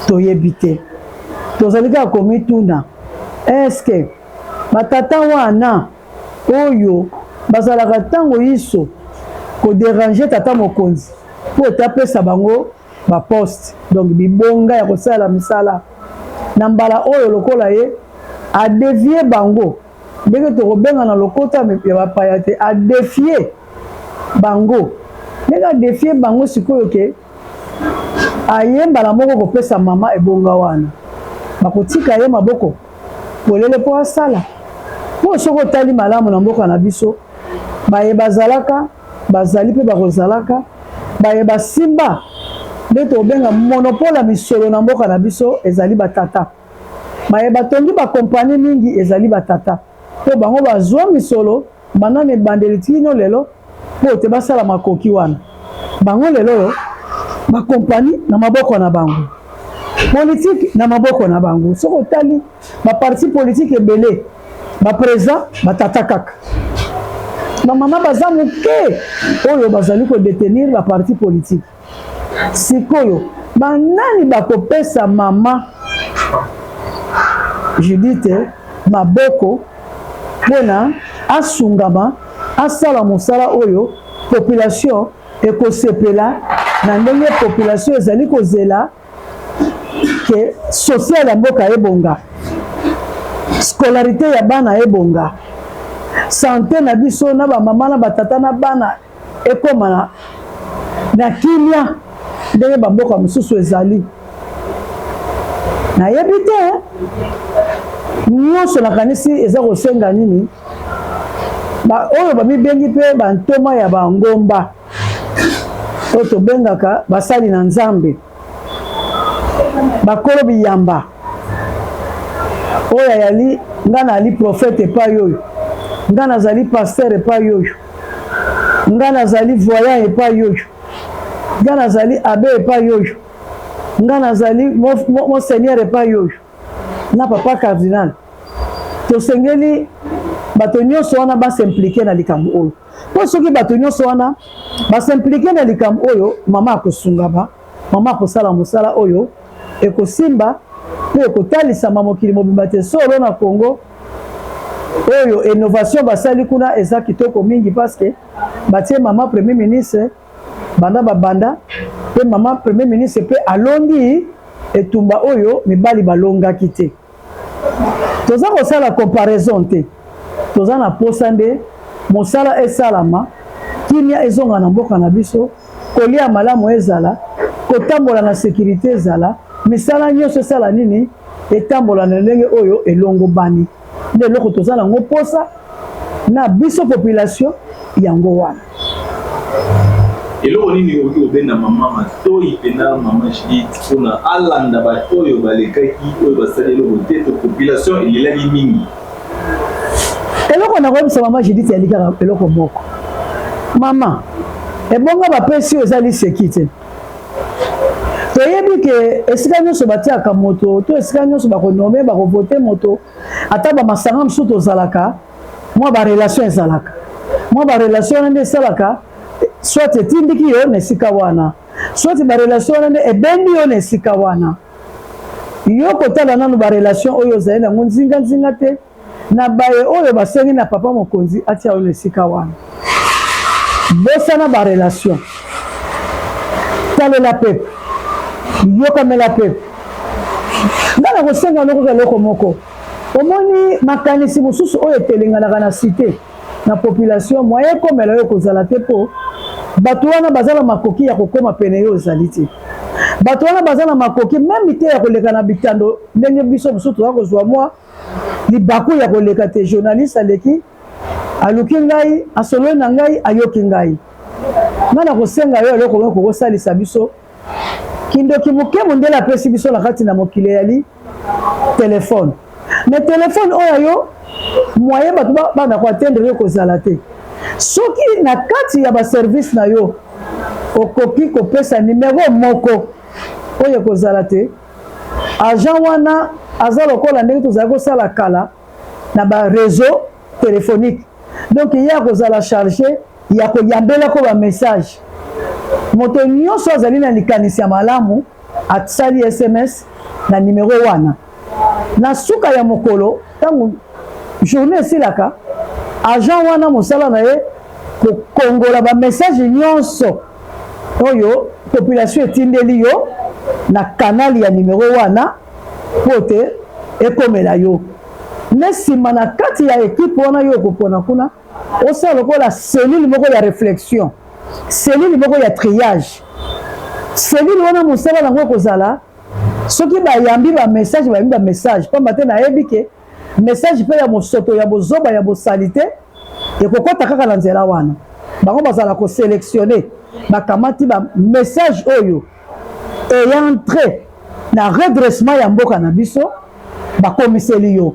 Toyebi te. Tozali kaka komituna, eske batata wana oyo bazalaka ntango yiso kodéranger tata mokonzi mpo ete apesa bango baposte, donc bibonga ya kosalela misala, na mbala oyo lokola ye adéfier bango, ndenge tokobenga na lokota ya bapaya te, adéfier bango, ndenge adéfier bango sikoyo ke aye mbala moko kopesa mama ebonga wana, bakotika ye maboko polele mpo asala? Mpo soki otali malamu na mboka na biso, baye bazalaka, bazali mpe bakozalaka, baye basimba nde tobenga monopole ya misolo na mboka na biso ezali batata. Baye batongi bakompani mingi ezali batata, mpo bango bazwa misolo banda na ebandeli tino lelo mpo te basala makoki wana. Bango lelo oyo bakompani na maboko na bango, politike na maboko na bango. Soki otali baparti politike ebele, baprésident batata kaka, bamama baza moke oyo bazali kodétenir baparti politike. Sikoyo banani bakopesa mama Judith maboko mpona asungama, asala mosala oyo population ekosepela, na ndenge population ezali kozela ke social ya mboka ebonga, scolarité ya bana ebonga, santé na biso na bamama na batata na bana ekóma na kimia ndenge bamboka mosusu ezali? Nayebi te. Nyonso nakanisi eza kosenga nini? Oyo bamibengi mpe bantoma ya bangomba, oyo tobengaka basali na Nzambe, bakolo biyamba, oyo ayali nga nazali prophète epai oyo, nga nazali pasteur epai oyo, nga nazali voyant epai oyo, nga nazali abbé epai oyo, nga nazali monseigneur epai oyo, na papa cardinal, tosengeli bato nyonso wana bas'impliquer na likambo oyo. Mpo soki bato nyonso wana bas'impliquer na likambo oyo, mama akosungama, mama akosala mosala oyo ekosimba mpe ekotalisama mokili mobimba te solo na Congo oyo innovation basali kuna eza kitoko mingi, parce que batie mama premier ministre banda babanda, mpe mama premier ministre mpe alongi etumba oyo mibali balongaki te. Toza kosala comparaison te, toza na posa nde mosala esalama, kimia ezonga na mboka na biso, kolia malamu ezala, kotambola na sécurité ezala, misala nyonso esala nini, etambola na ndenge oyo elongobani. Nde eloko toza nango mposa na biso population, yango wana. Eloko nini okoki kobenda mama matoi mpena mama Judith mpona alanda bato oyo balekaki, oyo basali eloko te, to population elelaki mingi? Eloko nakoyebisa mama Judith yali kaka eloko moko: mama, ebonga bapesi oyo eza liseki te. Toyebi ke esika nyonso batiaka moto to esika nyonso bakonommer, bakovoter moto, ata bamasanga mosusu tozalaka, mwa barelation ezalaka, mwa barelation wana nde esalaka soit etindiki yo na esika wana. Soit barelation wana nde ebendi yo na esika wana. Yo kotala nanu barelation oyo ozali nango nzinganzinga te na baye oyo basengi na papa mokonzi atia yo na esika wana. Bosana barelation, talela peuple, yokamela peuple. Nga nakosenga no kaka eloko moko, omoni makanisi mosusu oyo etelenganaka na cite na population, moyen ekomela yo ekozala te mpo bato wana baza na makoki ya kokoma pene yo ozali te. Bato wana baza na makoki meme te ya koleka na bitando ndenge biso mosusu toza kozwa mwa libaku ya koleka te. Journaliste aleki, aluki ngai, asololi na ngai, ayoki ngai. Ngai nakosenga yo eloko moko kosalisa biso. Kindoki moke mondele apesi biso na kati na mokili eyali telefone. Mais telefone oyo yo moyen bato bana ko atteindre yo kozala te. Soki na kati ya ba service na yo okoki kopesa numero moko oyo ekozala te, agent wana aza lokola ndenge tozali kosala kala na ba réseau téléphonique. Donc ye akozala chargé ya koyambelako ba message. Moto nyonso azali na likanisi ya malamu asali SMS na numero wana. Na suka ya mokolo, ntango journée esilaka, agent wana mosala na ye kokongola ba message nyonso oyo population etindeli yo na canal ya numero wana mpo te ekomela yo. Nde nsima na kati ya ekipe wana yo okopona kuna osala lokola cellule moko ya réflexion, cellule moko ya triage. Cellule wana mosala nango ekozala soki bayambi ba message, bayambi ba message, pamba te nayebi ke message mpe ya mosoto, ya bozoba, ya bosalite ekokota kaka na nzela wana. Bango bazala koselectionne, bakamati ba message oyo ayant trait na redressement ya mboka na biso, bakomiseli yo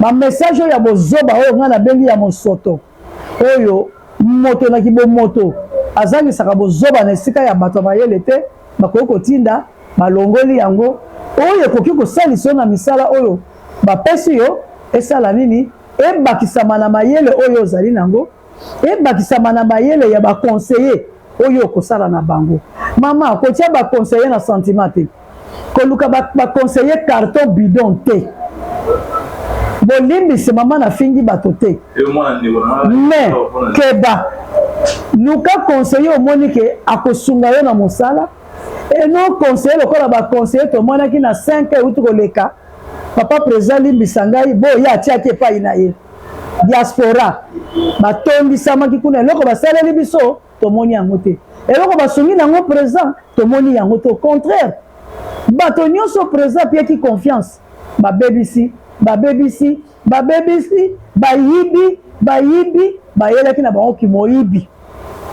ba message oyo ya bozoba oyo ngai nabengi ya mosoto, oyo moto na kibomoto azangisaka bozoba na esika ya bato ya mayele te, bakoki kotinda, balongoli yango. Oyo ekoki kosalisa yo na misala oyo bapesi yo, esala nini? Ebakisama na mayele oyo ozali nango, ebakisama na mayele ya baconseiller oyo okosala na bango. Mama, kotia baconseiller na sentiment te, koluka baconseiller carton bidon te. Bolimbisi mama, nafingi bato te, mais keba, luka conseiller omoni ke akosunga yo na mosala, eno conseiller lokola baconseiller tomonaki na 5 euti koleka. Papa président, limbisa ngai, boye atiaki epai na ye diaspora batondisamaki kuna, eloko basaleli biso tomoni yango te, eloko basungi nango président tomoni yango te. Au contraire, bato nyonso président apiaki confiance babebisi, babebisi, babebisi, bayibi, bayibi, bayelaki na bango kimoyibi,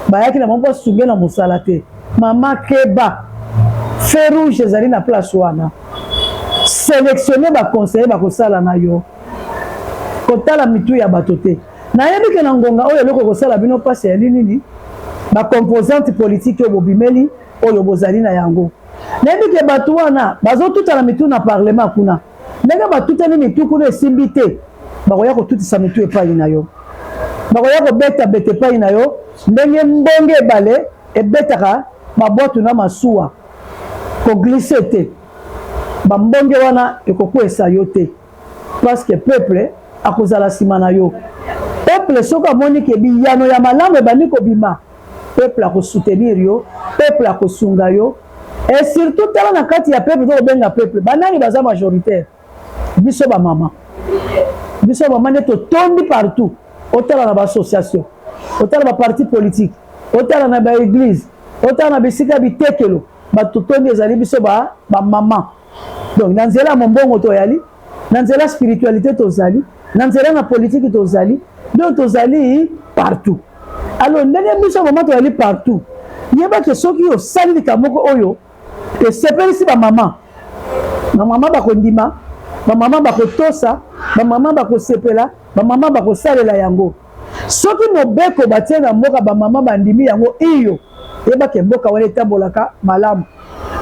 bayaki na bango basunge na mosala te. Mama, keba, feu rouge ezali na place wana. Sélectionne baconseiller bakosala na yo, kotala mitu ya bato te. Nayebi ke na ngonga oyo eloko ekosala bino mpasi yali nini? Bacomposante politique oyo bobimeli, oyo bozali na yango. Nayebi ke bato wana bazotutana mitu na parlement kuna, ndenge batutani mitu kuna esimbi te, bakoya kotutisa mitu epai na yo, bakoya kobeta beta epai na yo ndenge mbonge ebale ebetaka babwatu na masuwa. Koglisse te, bambonge wana ekokwesa yo te, parce que peuple akozala nsima na yo. Peuple soki amoni ke biyano ya malamu ebandi kobima, peuple akosoutenir yo, peuple akosunga yo. Et surtout tala na kati ya peuple, tokobenga peuple banani baza majoritaire? Biso bamama, biso bamama nde totondi partout. Otala na baassociation, otala baparti politique, otala na baeglise, otala na bisika bitekelo, bato totondi ezali biso bamama. Donc na nzela ya mombongo toyali, na nzela ya spiritualité tozali, na nzela na politike tozali, donc tozali partout. Alors ndenge biso mama toyali partout, yebake soki osali likambo moko oyo esepelisi bamama, bamama bakondima, bamama bakotosa, bamama bakosepela, bamama bakosalela yango. Soki mobeko batie na mboka, bamama bandimi yango, iyo, yebake mboka wana etambolaka malamu,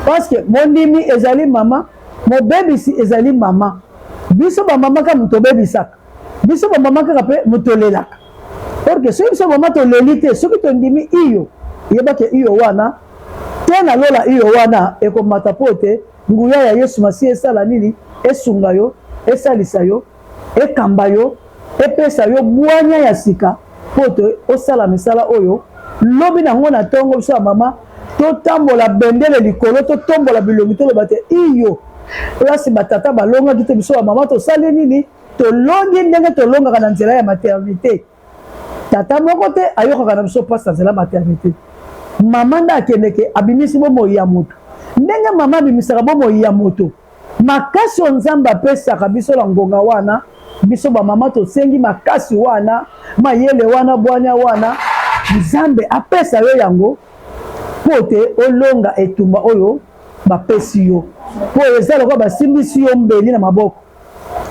parce que mondimi ezali mama, mobebisi ezali mama. Biso bamama kaka moto obebisaka, biso bamama kaka mpe moto olelaka. Or que soki biso mama toleli te, soki tondimi iyo, yebake iyo wana. Te na lola iyo wana ekomata mpo ete nguya ya Yesu Masiya esala nini? Esunga yo, esalisa yo, ekamba yo, epesa yo bwanya ya sika mpo ete osala misala oyo lobi na yango na ntongo biso ya mama totambola bendele likolo, totombola bilongi, toloba te iyo place batata balongaki te, biso ya mama tosali nini? Tolongi ndenge tolongaka na nzela ya maternité. Tata moko te ayokaka na biso mpasi na nzela maternité. Mama nde akendeke abimisi bomoi ya moto. Ndenge mama abimisaka bomoi ya moto, makasi oyo Nzambe apesaka biso na ngonga wana, biso bamama tosengi makasi wana, mayele wana, bwanya wana, Nzambe apesa yo yango mpo te olonga etumba oyo bapesi yo, mpo eza lokola basimbisi yo mbeli na maboko.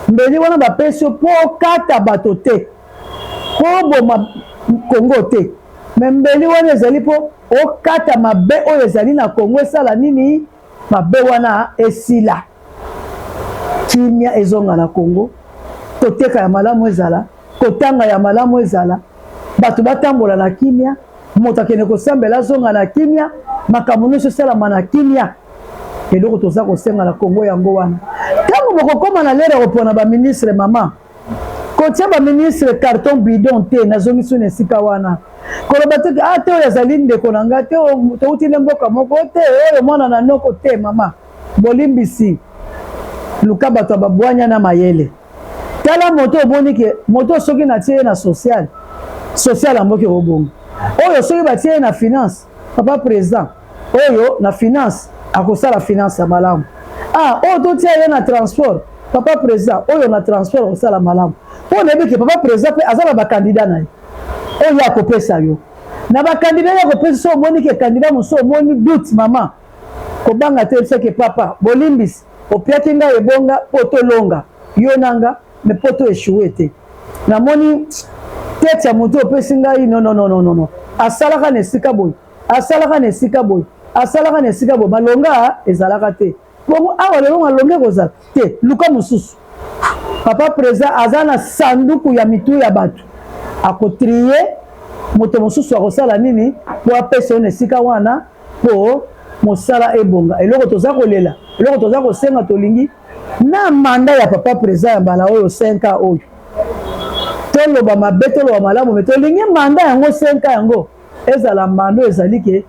Mbeli wana bapesi yo mpo okata bato te, mpo oboma Kongo te, me mbeli wana ezali mpo okata mabe oyo ezali na Kongo. Esala nini? Mabe wana esila, kimia ezonga na Kongo, koteka ya malamu ezala, kotanga ya malamu ezala, bato batambola na kimia, moto akende kosambela azonga na kimia, makambo nyonso esalama na kimia. Eloko toza kosenga na Kongo yango wana. Ntango bokokóma na lere ya kopona baministre, mama, kotia baministre carton bidon te. Nazongisi na esika wana koloba te ah te, oyo azali ndeko na ngai te, touti nde mboka moko te, oyo mwana na noko te. Mama, bolimbisi, luka bato ya babwanya na mayele. Tala moto omoni ke moto soki natie ye na social, social ya mboka ekobonga. Oyo soki batie ye na finance, papa président, oyo na finance akosala finance ya malamu. Ah, oyo totia ye na transport, papa président, oyo na transport akosala malamu. Mpo nayebi ke papa président mpe aza na bacandidat na ye oyo akopesa yo. Na bacandidat ye akopesa, so omoni ke candidat mosusu omoni doute, mama, kobanga te, yebisaki papa, bolimbisi, opiaki ngai ebonga mpo tolonga yo nanga, me mpo to échoué te. Namoni tete ya moto opesi ngai, non, non, non, non, non, asalaka na esika boye, asalaka na esika boye, asalaka na esika boye, malonga ezalaka te. Bongo awa lelo malonga ekozala te, luka mosusu. Papa président aza na sanduku ya mitu ya bato, akotrier moto mosusu akosala nini mpo apesa yo na esika wana mpo mosala ebonga. Eloko toza kolela, eloko toza kosenga, tolingi na mandat ya papa président ya mbala oyo 5 ans oyo, toloba mabe, toloba malamu, me tolingi mandat yango 5 ans yango ezala mandat ezali ke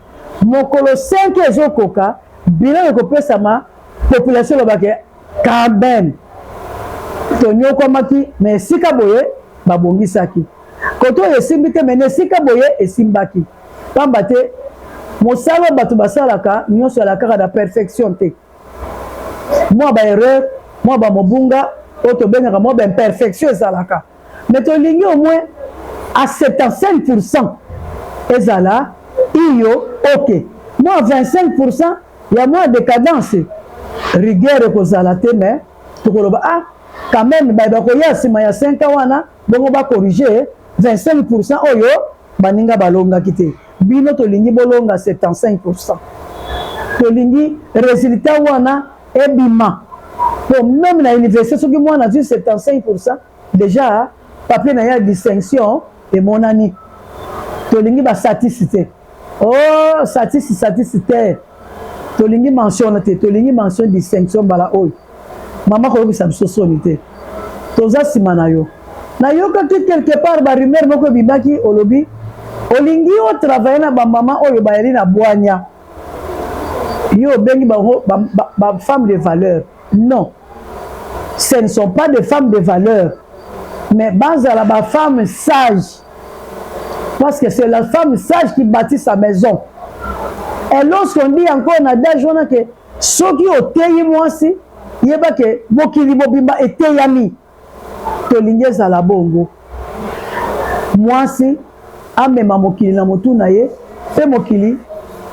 mokolo 5 ezokoka, bilan ekopesama, population elobake quand même tonyokwamaki, me esika boye babongisaki, kote oyo esimbi te, me na esika boye esimbaki. Pamba te mosala oyo bato basalaka nyonso ezala kaka na perfection te, mwa baerreur, mwa bamobunga oyo tobengaka mwa baimperfection ezalaka, mais tolingi au moins à 75% ezala iyo ok, mwa 25% ya mwa décadence, rigueur ekozala te, mais tokoloba ah, quand même baye bakoya nsima ya 5 ans wana bongo bacorriger 25% oyo baninga balongaki te. Bino tolingi bolonga 75%, tolingi résultat wana ebima po même na université soki mwana azwi 75%, déjà papier na ye ya distinction emonani. Tolingi basatisi te, oh, satisi satisi te, tolingi mention wana te, tolingi mention distinction. Mbala oyo mama koyokisa biso soni te, toza nsima na yo. Nayokaki quelque part barumeur moko ebimaki, olobi olingi otravailler na bamama oyo bayali na bwanya, yo obengi bango bafemme de valeur. Non, ce ne sont pas des femmes de valeur, mais bazala bafemme sage, parce que c'est la femme sage qui bâtit sa maison. Et lorsqu'on dit encore na adage wana ke soki oteyi mwasi, yeba ke mokili mobimba eteyami. Tolingi ezala bongo, mwasi amema mokili na motu na ye, mpe mokili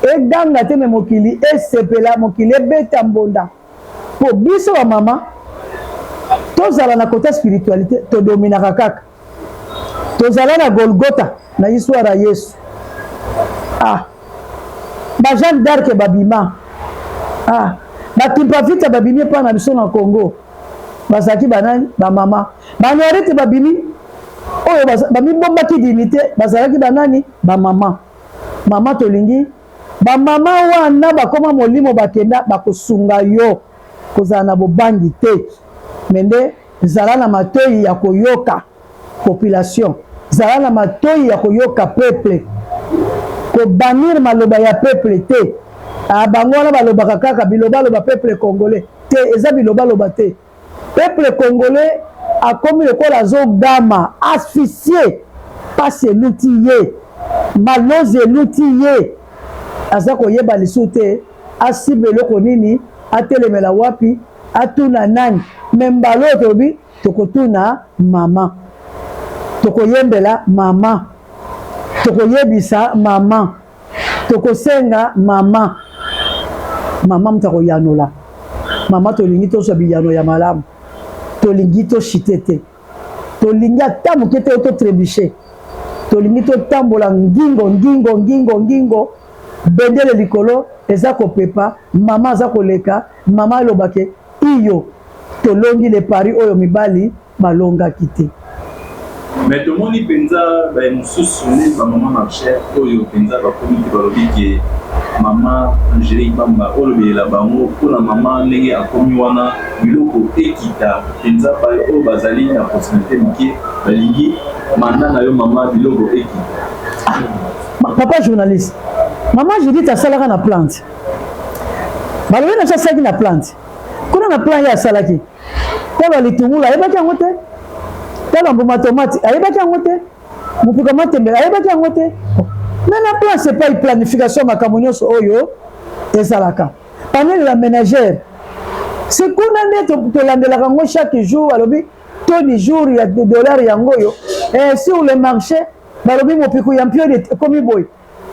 eganga te, me mokili esepela, mokili ebeta mbonda, mpo biso bamama tozala na kota spiritualité, todominaka kaka. Tozala na Golgota na histoire ya Yesu, ah, ba Jeanne d'Arc babima, ah, bakimpavita babimi epai na biso na Congo, bazalaki banani? Bamama. Banoarete babimi oyo bamibombaki dignité, bazalaki banani? Bamama. Mama, tolingi Bamama wana bakoma molimo bakenda, bakosunga yo. Kozala na bobangi te, me nde zala na matoi ya koyoka population, zala na matoi ya koyoka peuple, kobannir maloba ya peuple te. Ah, bango wana balobaka kaka bilobaloba peuple congolais te, eza bilobaloba te. Peuple congolais akomi lokola azogama, asphyxie, pasi eluti ye, malozi eluti ye, aza koyeba lisusu te asimba eloko nini, atelemela wapi, atuna nani. Me mbala oyo tolobi tokotuna mama, tokoyembela mama, tokoyebisa mama, tokosenga mama, mama moto akoyanola. Mama, tolingi tozwa biyano ya malamu, tolingi toshite te, tolingi ata moke te totrebuche, tolingi totambola ngingo ngingo ngingo ngingo, bendele likolo eza kopepa, mama aza koleka, mama alobake iyo, tolongi le pari oyo mibali balongaki te. Mais tomoni mpenza baye mosusu nde bamama marcheur oyo mpenza bakomi te, balobi ke mama Angélique Bamba olobelela bango mpona mama ndenge akomi wana, biloko ekita mpenza, baye oyo bazali na possibilité moke balingi manda na yo mama, biloko ekita. Ah, papa journaliste, mama Judith asalaka na plante, balobi na biso asalaki na plante kuna, na plan ye asalaki talo litungulu ayebaki yango te, talo mbuma tomate ayebaki yango te, mopuka matembele ayebaki yango te. Mais na plan, c'est pas planification, makambo nyonso oyo ezalaka panel la ménagère, c'est kuna nde tolandelaka yango chaque jour. Alobi taux du jour ya dollar yango oyo, sur le marché balobi mopiku ya mpiodi ekomi boye,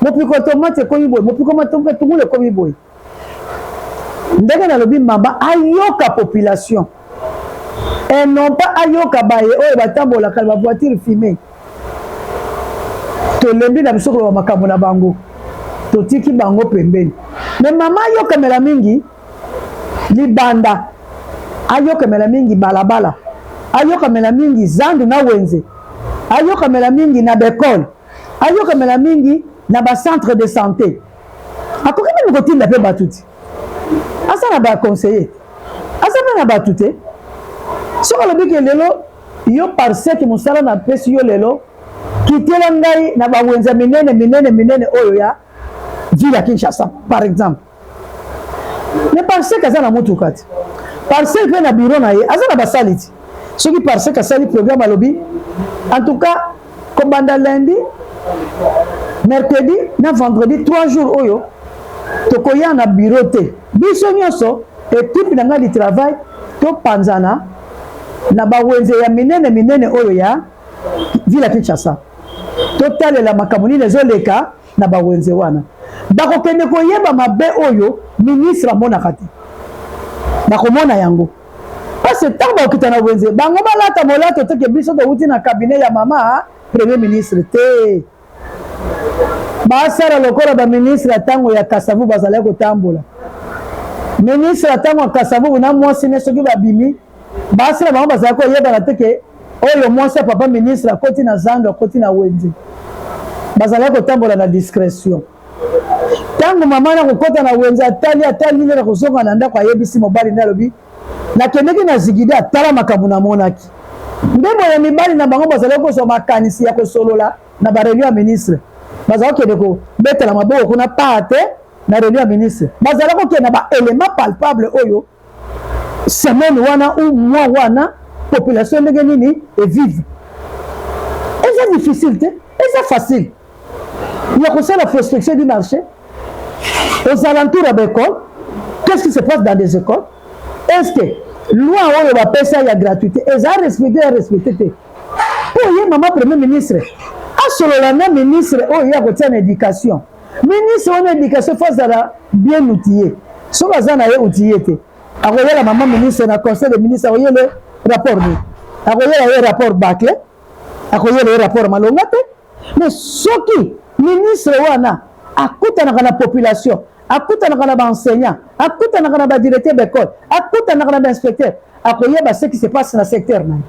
mopiku ya tomate ekomi boye, mopiku ya matungulu ekomi boye. Ndenge nalobi, mama ayoka population et non pas ayoka baye oyo batambolaka na bavoiture fumée. Tolembi na biso koloba makambo na bango, totiki bango pembeni. Me mama ayokamela mingi libanda, ayokamela mingi balabala, ayokamela mingi zandu na wenze, ayokamela mingi na baekole, ayokamela mingi na bacentre de santé. Akoki meme kotinda mpe bato ti aza na baconseiller, aza mpe na bato te. Soki alobi ke lelo yo parseke mosala napesi yo lelo, kitela ngai na bawenza minene minene minene oyo ya ville ya Kinshasa par exemple, mais parseke aza na motuka te, parseke mpe na bureau na ye aza na basali ti. Soki parseke asali programme, alobi en tout cas kobanda lundi, mercredi na vendredi, 3 jours oyo tokoya na bureau te, biso nyonso équipe na ngai du travail topanzana na bawenze ya minene minene oyo ya ville ya Kinshasa, totalela makambo nini ezoleka na bawenze wana. Bakokende koyeba mabe oyo ministre amonaka te, bakomona yango, parce que ntango bakokita na wenze, bango balata molato teke biso towuti na cabinet ya mama premier ministre te. Basala lokola baministre ya ntango ya Kasavubu bazalaki kotambola. Ministre ya ntango ya Kasavubu na mwasi ne, soki babimi, basi na bango bazalaki koyebana te ke oyo mwasi ya papa ministre akoti na zando, akoti na wenze. Bazalaki kotambola na discrétion. Ntango mama na kokɔta na wenze, atali atali nde na kozonga na ndako, ayebisi mobali nde, alobi nakendeki na zigide, atala makambo namonaki. Nde boye mibali na bango bazalaki kozwa makanisi ya kosolola na bareunion ya ministre, bazala kokende kobetela maboko kuna paa te. Na réunion ya ministre bazala kokende na baélément palpable oyo semaine wana ou mois wana population ndenge nini evivre. Eza difficile te, eza facile ya kosala prospection du marché aux alentours ya baécole. Qu'est-ce qui se passe dans des écoles? Est-ce que loi oyo bapesa ya gratuité eza respecté, ya respecté te? Mpo ye mama premier ministre asolola na ministre oyo ye akotia na éducation, ministre wana éducation fo azala bien outillé. Soki aza na ye outillé te, akoyela mama ministre na conseil de ministre, akoyele rapport nini? Akoyela ye rapport bâclé, akoyela ye rapport malonga te. Mais soki ministre wana akutanaka na population, akutanaka na baenseignant, akutanaka na badirecteur d'école, akutanaka na bainspecteur, akoyeba ce qui se passe na secteur na ye.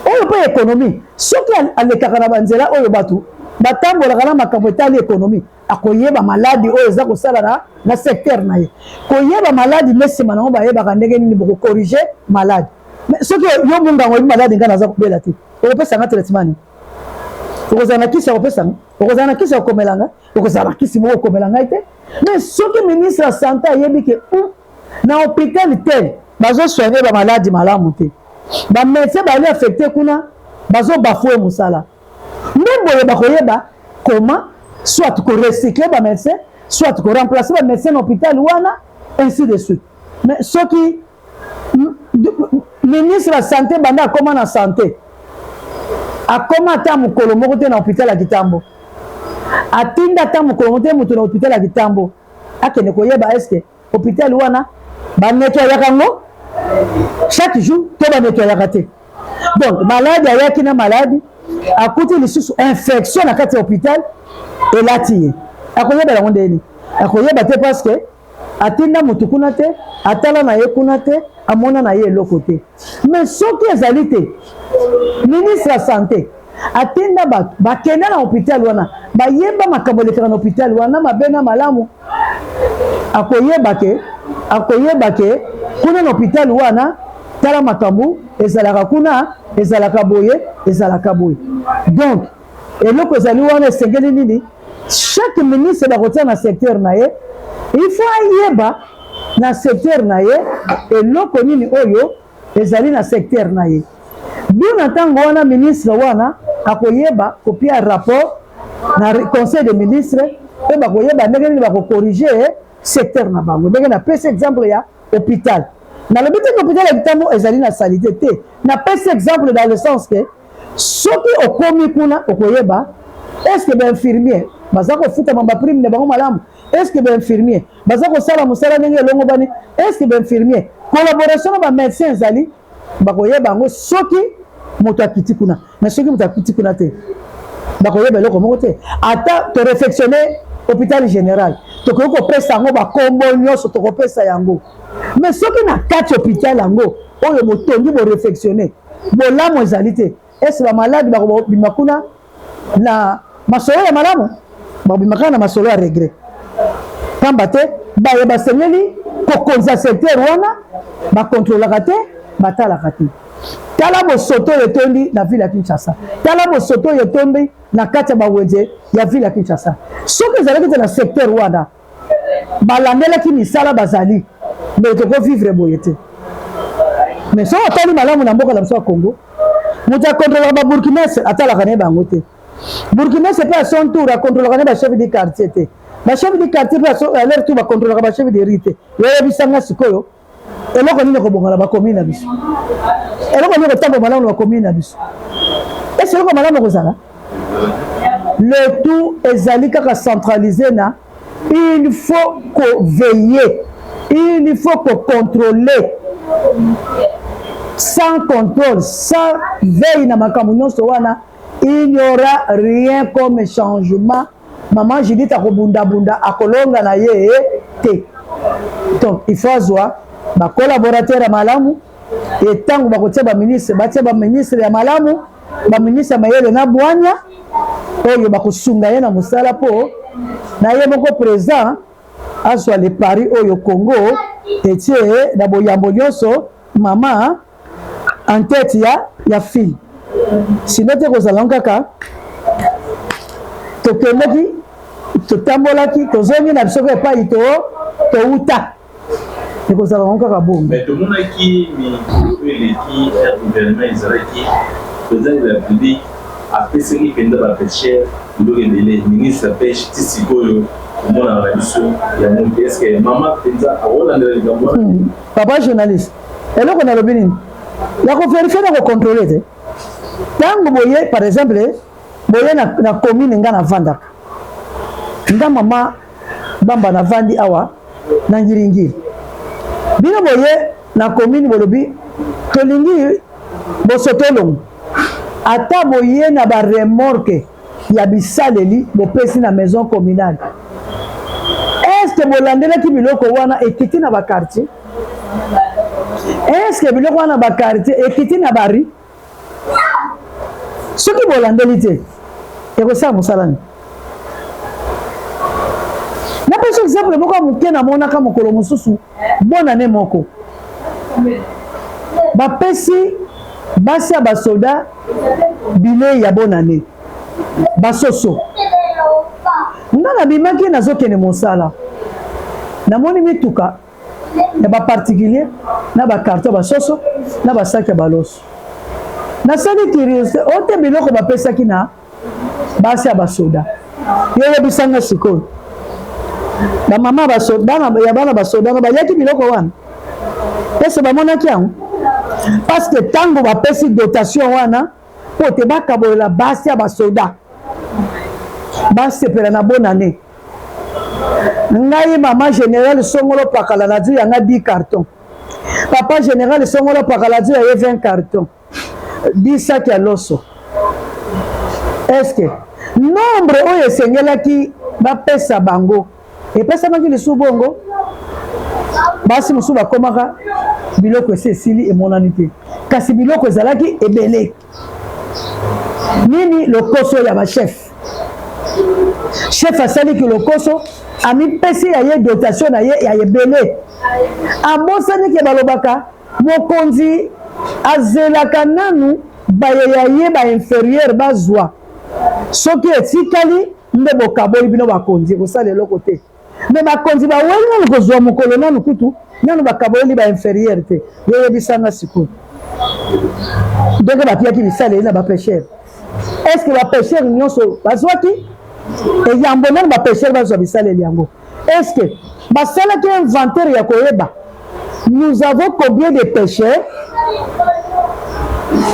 Oyo mpe économie, soki alekaka na banzela oyo bato batambolaka na makambo etali économie, akoyeba maladi oyo eza kosala na secteur na ye. Koyeba maladi nde nsima nango bayebaka ndenge nini bokocorriger maladi. Mais soki yo munganga oyebi maladi ngai naza kobela te, okopesanga traitement nini? Okozala na kisi ya kopesanga? Okozala na kisi ya kokomelanga? Okozala na kisi moko okomela ngai te. Mais soki ministre ya santé ayebi ke na hôpital tel bazosoigner bamaladi malamu te, bamédecin bali affecté kuna, bazobafouer mosala nde boye, bakoyeba comment soit korecycler bamédecin, soit koremplacer bamédecin na hôpital wana, ainsi de suite. Mais soki ministre ya santé banda akóma na santé, akóma ata mokolo moko te na hôpital ya Kitambo, atinda ata mokolo moko te moto na hôpital ya Kitambo akende koyeba est-ce hôpital wana banettoyaka yango chaque jour to banettoyaka te. Donc maladi ayaki na maladi, akuti lisusu infection na kati ya hôpital elati ye, akoyeba yango ndeni? Akoyeba te, parce que atinda motu kuna te, atala na ye kuna te, amona na ye eloko te. Mais soki ezali te ministre ya santé atinda bato bakende na hôpital wana, bayeba makambo elekaka na hôpital wana, mabe na malamu, akoyeba ke kuna na hôpital wana, tala makambo ezalaka kuna, ezalaka boye, ezalaka boye. Donc eloko ezali wana, esengeli nini? Chaque ministre bakotia na secteur na ye, il faut ayeba na secteur na ye eloko nini oyo ezali na secteur na ye. Bino ntango wana ministre wana akoyeba kopia rapport na conseil de ministre mpe bakoyeba ndenge nini bakocorriger secteur na bango. Ndenge napesi exemple ya hôpital, nalobi te hôpital ya Kitambo ezali na saleté te. Napesi exemple dans le sens ke soki okomi kuna, okoyeba est ce que bainfirmier baza kofutama baprime na bango malamu, est ce que bainfirmier baza kosala mosala ndenge elongo bani, est ce que bainfirmier collaboration na bamédecin ezali. Bakoyeba yango soki moto akiti kuna. Mais soki moto akiti kuna te, bakoyeba eloko moko te. Ata toréfectionner hôpital général, tokoki kopesa yango bakombo nyonso, tokopesa yango, mais soki na kati hôpital yango oyo motongi boréfectionner, bolamu ezali te, ese bamaladi bakobima kuna na masolo ya malamu? Bakobima kaka na masolo ya regret, pamba te baye basengeli kokonza secteur wana bakontrolaka te, batalaka te. Tala bosoto oyo etondi na ville ya Kinshasa, tala bosoto oyo etondi na kati ya bawenze ya ville ya Kinshasa. Soki ezalaki te na secteur wana balandelaki misala bazali, mais tokovivre boye te. Mais soki otali malamu na mboka na biso ya Congo, moto akontrolaka babourgmestre atalaka na ye bango te. Bourgmestre mpe à son tour akontrolaka ne bachef du quartier te. Bachef du quartier mpe à leur tour bakontrolaka bachef de rue te. Yoyebisanga sikoyo, eloko nini kobonga na bacommune na biso? Eloko nini kotambola malamu na bacommune na biso? Ese eloko malamu kozala? Le tout ezali kaka centralisé na il faut koveiller, il faut kocontrôler. Sans contrôle, sans veille na makambo nyonso wana, il n'y aura rien comme changement. Maman Judith akobundabunda, akolonga na ye te. Donc il faut azwa bacollaborateur ya malamu. Etango bakotia baministre, batia baministre ya malamu, baministre ya mayele na bwanya oyo bakosunga ye na mosala, mpo na ye moko président azwa le pari oyo Congo etie na boyambo nyonso mama en tête ya file. Sinon te, kozala kaka tokendaki, totambolaki, tozongi na biso epai to touta, ekozala ngo kaka bongo. Mais tomonaki mikolo oyo eleki, ya gouvernement ezalaki, président de la République apesaki mpenza bapêcheur biloko ebele. Ministre ya pêche, ti sikoyo omonaka na biso yango te. Est-ce mama mpenza akolandela likambo wana? Papa journaliste, eloko nalobi nini? Ya kovérifier na kocontrôler te. Ntango boye, par exemple, boye na commune nga navandaka, nga mama Bamba navandi awa na Ngiringiri, bino boye na commune, bolobi tolingi bosoto elongo. Ata boye na baremorque ya bisaleli bopesi na maison communale, est-ce bolandelaki biloko wana ekiti na baquartier? Est-ce biloko wana baquartier ekiti na barue? Soki bolandeli te, Ekosala mosala nini? Napesi exemple moko ya moke. Namonaka mokolo mosusu, bonane moko, bapesi basi ya basoda bilei ya bonane, basoso. Nga nabimaki, nazokende mosala, namoni mituka ya baparticulier na bacarton basoso na basaki ya baloso. Nasali curiosité o te, biloko bapesaki na basi ya basoda. Yo yebisanga sikoyo, bamama ya bana basoda na baliaki biloko wana? Ese bamonaki yango? Parce que ntango bapesi dotation wana mpo te bakabolela basi ya basoda basepela na bonane, ngai mama général songolo pakala nazwi yanga 10 carton, papa général songolo pakala azwi ya ye 20 carton, 10 sac ya loso. Est-ce nombre oyo esengelaki bapesa bango epesamaki lisusu bongo? Basi mosusu bakomaka, biloko esi esili, emonani te, kasi biloko ezalaki ebele. Nini? Lokoso ya bachef. Chef asaliki lokoso, amipesi ya ye dotation na ye ya ebele, abosani ke balobaka mokonzi azelaka nanu baye ya ye bainférieur bazwa, soki etikali nde bokaboli bino bakonzi. Ekosala eloko te. Me bakonzi baweli nanu kozwa mokolo, nanu kutu nanu bakaboleli bainférieur te. Yoyebisanga sikoyo, ndenge bapiaki bisaleli na bapêcheur, est ce que bapêcheur nyonso bazwaki eyambo? Nanu bapêcheur bazwa bisaleli yango, est ce que basalaki inventaire ya koyeba nous avons combien de pêcheurs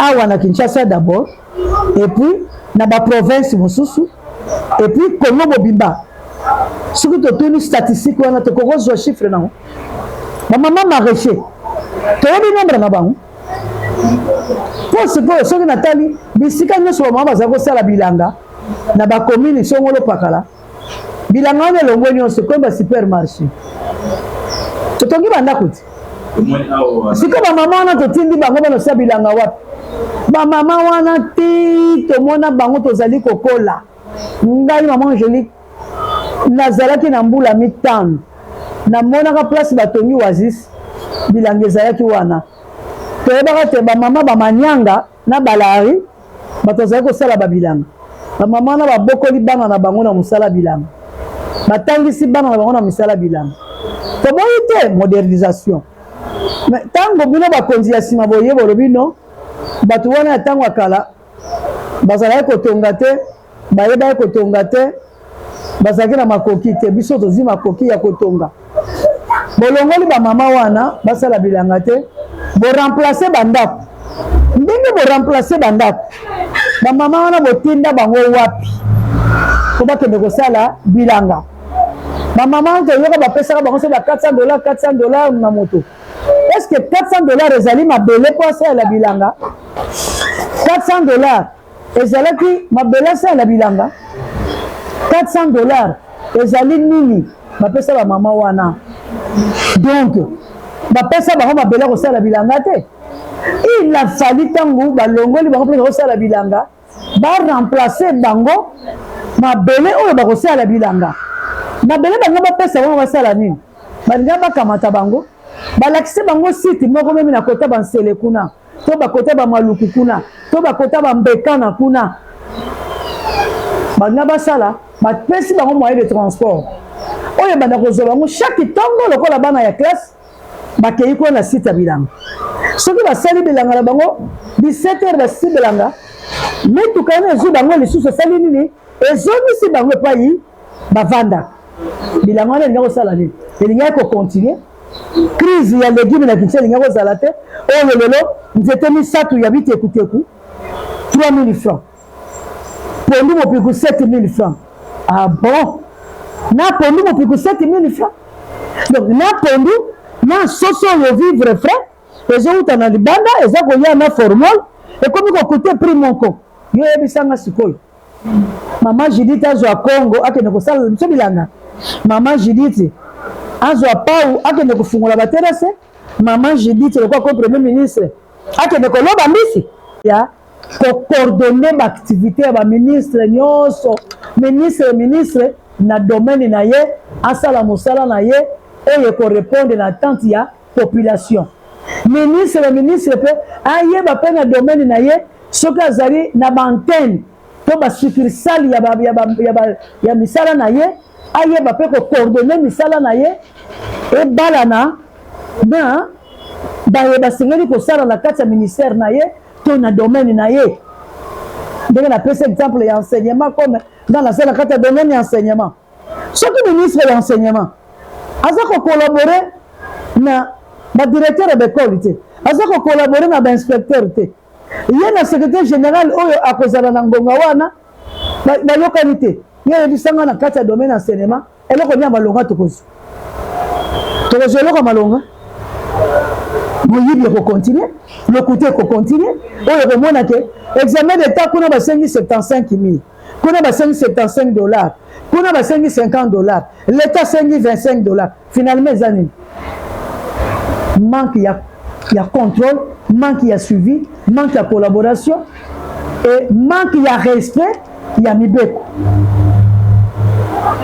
awa na Kinshasa d'abord, et puis na baprovince mosusu, et puis Congo mobimba? Soki totuni statistique wana, tokokozwa chiffre nango. Bamama maraîcher, toyebi nombre na bango? Mpo sikoyo soki natali bisika nyonso bamama bazali kosala bilanga na bacommune songolo pakala, bilanga wana elongwe nyonso, ekomi basupermarché, totongi bandako ti. Sikoyo bamama wana, totindi bango banosala bilanga wapi? Bamama wana ti tomona bango, tozali kokola. Ngai mama Angélique, nazalaki na mbula 5, namonaka place batongi Oasis, bilanga ezalaki wana. Toyebaka te bamama bamanyanga na balari, bato bazali kosala babilanga. Bamama wana babokoli bana na bango na mosala bilanga, batangisi bana na bango na misala bilanga. Toboyi te modernisation, mais ntango bino bakonzi ya nsima boye, bolobi no, bato wana ya ntango ya kala bazalaki kotonga te, bayebaki kotonga te, bazalaki na makoki te, biso tozwi makoki ya kotonga. Bolongoli bamama wana basala bilanga te, boremplace bandako. Ndenge boremplace bandako, bamama wana botinda bango wapi po bakende kosala bilanga? Bamama wana toyoka bapesaka bango so ba 400 dollar, 400 dollar na moto. Est ce que 400 dollar ezali mabele mpo asalela bilanga? 400 dollar ezalaki mabele asalela bilanga? 400 dollar ezali nini bapesa bamama wana? Donc bapesa bango mabele kosala bilanga te. Il a fallu, ntango balongoli bango mpe kosala bilanga, baremplace bango mabele oyo bakosala bilanga. Mabele bango bapesa bango, basala nini? Balinga bakamata bango, balakisi bango site moko meme na kota bansele kuna, to bakota bamaluku kuna, to bakota bambekana kuna. Balinga basala, bapesi bango moyen de transport oyo ebanda kozwa bango chaque ntongo lokola bana ya classe, bakei kuna na site ya bilanga. Soki basali bilanga na bango, 17 heures basisi bilanga, mituka wana ezwi bango lisusu, esali nini? Ezongisi bango epai bavandaka. Bilanga wana elingi kosala nini? Elingaki kocontinue. Crise ya légume na Kinshasa elingi kozala te. Oyo lelo, nzete misato ya bitekuteku 3000 francs, pondu mopiku 7000 francs. Ah bon, na pondu mopiku 7000 francs, donc na pondu na soso oyo vivre frais ezowuta na libanda, eza koya na formol, ekomi kocoûter prix moko. Yo oyebisanga sikoyo, mama Judith azwa Congo akende kosala biso bilanga? Mama Judith azwa pau akende kofungola baterrasse? Mama Judith, lokola ko premier ministre, akende koloba mbisi ya? Kocoordonner baactivité ya baministre nyonso, ministre ministre na domaine na ye, asala mosala na ye oyo ekorépondre na attente ya population. Ministre ministre mpe ayeba mpe na domaine na ye, soki azali na baantenne to basuccursale ya misala na ye, ayeba mpe kocoordonner misala na ye ebalana na baye basengeli kosala na kati ya ministère na ye to na domaine na ye. Ndenge napesi exemple ya enseignement, comme nga nasala na kati ya domaine ya enseignement, soki ministre ya enseignement aza kocollaborer na badirecteur ya baekole te, aza kocollaborer na bainspecteur te, ye na secrétaire général oyo akozala na ngonga wana bayokani te, ye ayebisanga na kati ya domaine ya enseignement eloko nini ya malonga tokozwa? Tokozwa eloko ya malonga? Moyibi ekocontinuer, lokuta ekocontinuer. Oyo ekomona ke examen d'état kuna basengi 75 000, kuna basengi 75 dollars, kuna basengi 50 dollars, l'état asengi 25 dollars. Finalement eza nini? Manque ya contrôle, manque ya suivi, manque ya collaboration et manque ya respect ya mibeko.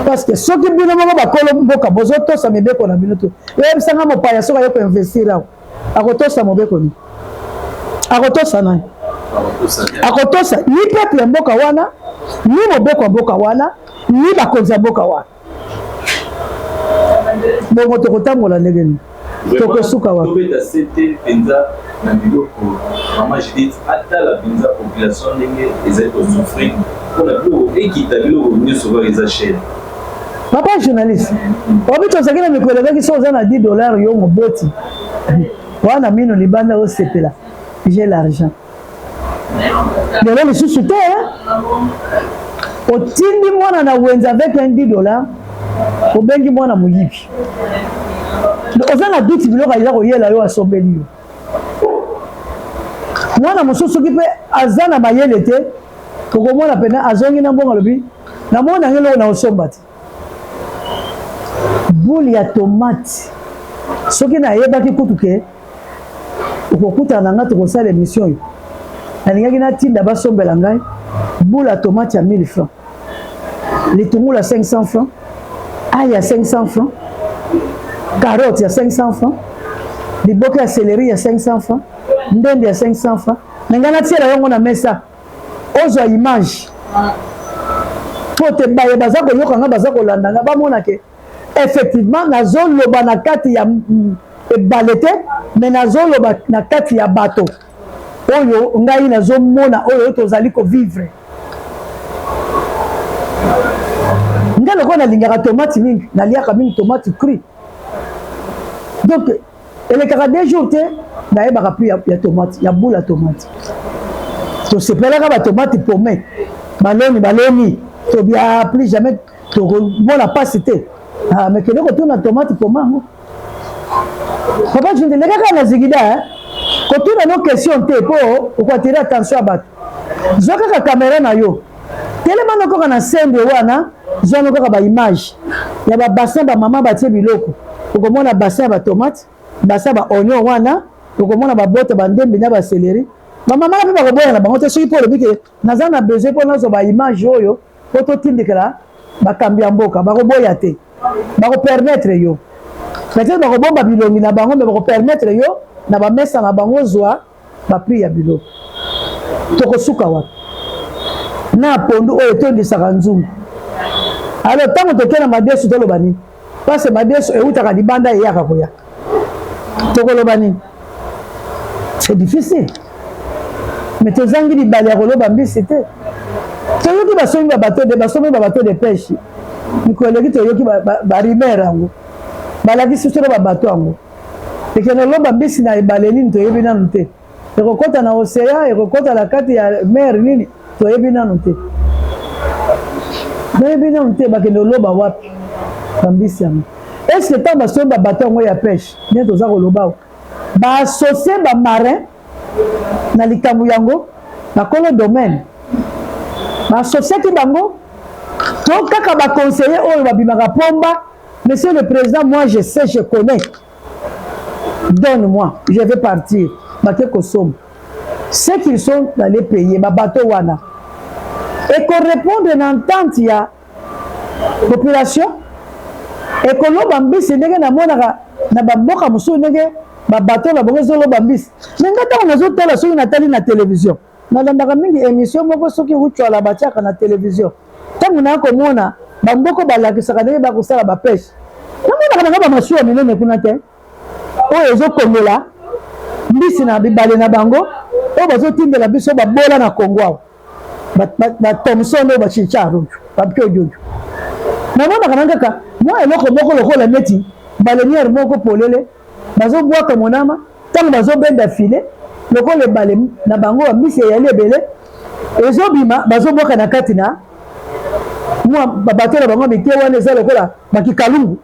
Parce que soki bino moko bakolo mboka bozotosa mibeko na bino te, oyebisanga mopaya soki aye koinvestir awa akotosa mobeko nini? Akotosa nani? Akotosa ni peuple ya mboka wana, ni mobeko ya mboka wana, ni bakonzi ya mboka wana. Bongo tokotambola ndenge nini? Tokosuka wapi? Tobeta sete mpenza na biloko. Mama Judith, atala mpenza population ndenge ezali kosouffrir mpona biloko ekita, biloko nyonso kaka eza cher. Papa journaliste, obi tozalaki na mikolo ezalaki so oza na 10 dollar, yo moboti wana mino libanda, osepela, j'ai l'argent. Lelo lisusu te. Otindi mwana na wenze avec un 10 dollar, obengi mwana moyibi. Oza na doute biloko eza koyela yo, asombeli yo. Mwana mosusu soki mpe aza na mayele te, okomona pena azongi na mbongo, alobi: "Namoni nange eloko na osomba te." Boule ya tomate, soki nayebaki kutu ke okokutana na nga tokosala émission oyo, nalingaki natinda basombela ngai boule ya tomate ya 1000 francs, litungulu ya 500 francs, ail ya 500 francs, carotte ya 500 francs, liboke ya céleri ya 500 francs, ndembe ya 500 francs. Na ngai natiela yango na mesa, ozwa image mpo te baye baza koyoka nga, baza kolanda nga, bamona ke effectivement nazoloba na kati ya ebale te, me nazoloba na kati ya bato oyo ngai nazomona, oyo tozali kovivre. Ngai lokola nalingaka tomate mingi, naliaka mingi tomate cru, donc elekaka 2 jours te nayebaka prix ya tomate, ya boule ya tomate. Tosepelaka batomate pome, baloni baloni, tobia plus jamais tokomona mpasi te. Ah, mais kende kotuna tomate pome yango, papa Jinde, lekaka na zigida, kotuna no question te mpo okoattirer attention ya bato. Zwa kaka kamera na yo, telema no kaka na sembe wana, zwa no kaka baimage ya babassin, bamama batie biloko. Okomona bassin ya batomate, bassin ya baoignon wana, okomona babota bandembi na bacéleri. Bamama mpe bakoboya na bango te soki mpo olobi ke naza na besoin mpo nazwa baimage oyo mpo totindikela bakambi ya mboka. Bakoboya te, bakopermettre yo. Peut-être bakobomba bilongi na bango, me bakopermettre yo na bamesa na bango zwa baprix ya biloko. Tokosuka wapi na pondu oyo etondisaka nzungu? Alors ntango tokei na madesu, toloba nini? Parce madesu eutaka libanda, eyaka koya, tokoloba nini? C'est difficile, mais tozangi libala ya koloba mbisi te. Toyoki basombi babateau de basombi babateau de pêche mikolo eleki, toyoki barumeur yango, balakisi biso na babateau yango ekende loba mbisi na ebale nini, toyebi nanu te. Ekokɔta na océan, ekokɔta na kati ya mer nini, toyebi nanu te, toyebi nanu te. Bakende oloba wapi bambisi yango? Est-ce ntango basombi babateau yango ya pêche, nde toza koloba baassocier bamarin na likambo yango, bakolo domaine baassociaki bango to kaka baconseiller oyo babimaka pomba: "Monsieur le président, moi je sais, je connais, donne-moi, je vais partir"? Bake kosomba. Ce qu'ils sont allés payer, babateau wana ekorépondre na entente ya population, ekoloba mbisi ndenge namonaka na bamboka mosusu, ndenge babateau na bango ezoloba mbisi. Me nga ntango nazotala, soki natali na télévision, nalandaka mingi émission moko soki ucwala batiaka na télévision, ntango naya komona bamboko balakisaka ndenge bakosala bapêche, namonaka nanga bamasuwa minene kuna te oyo ezokongola mbisi na bibale na bango, oyo bazotindela biso babola na Kongo awa, bathomson oyo bachincha rouge, bapiojojo. Namonaka na kaka mwa eloko moko lokola neti baleinière moko polele, bazobwaka monama. Ntango bazobenda filet, lokola ebale na bango bambisi eyali ebele, ezobima, bazobwaka na kati na mwa babateau na bango mike wana, eza lokola bakikalungu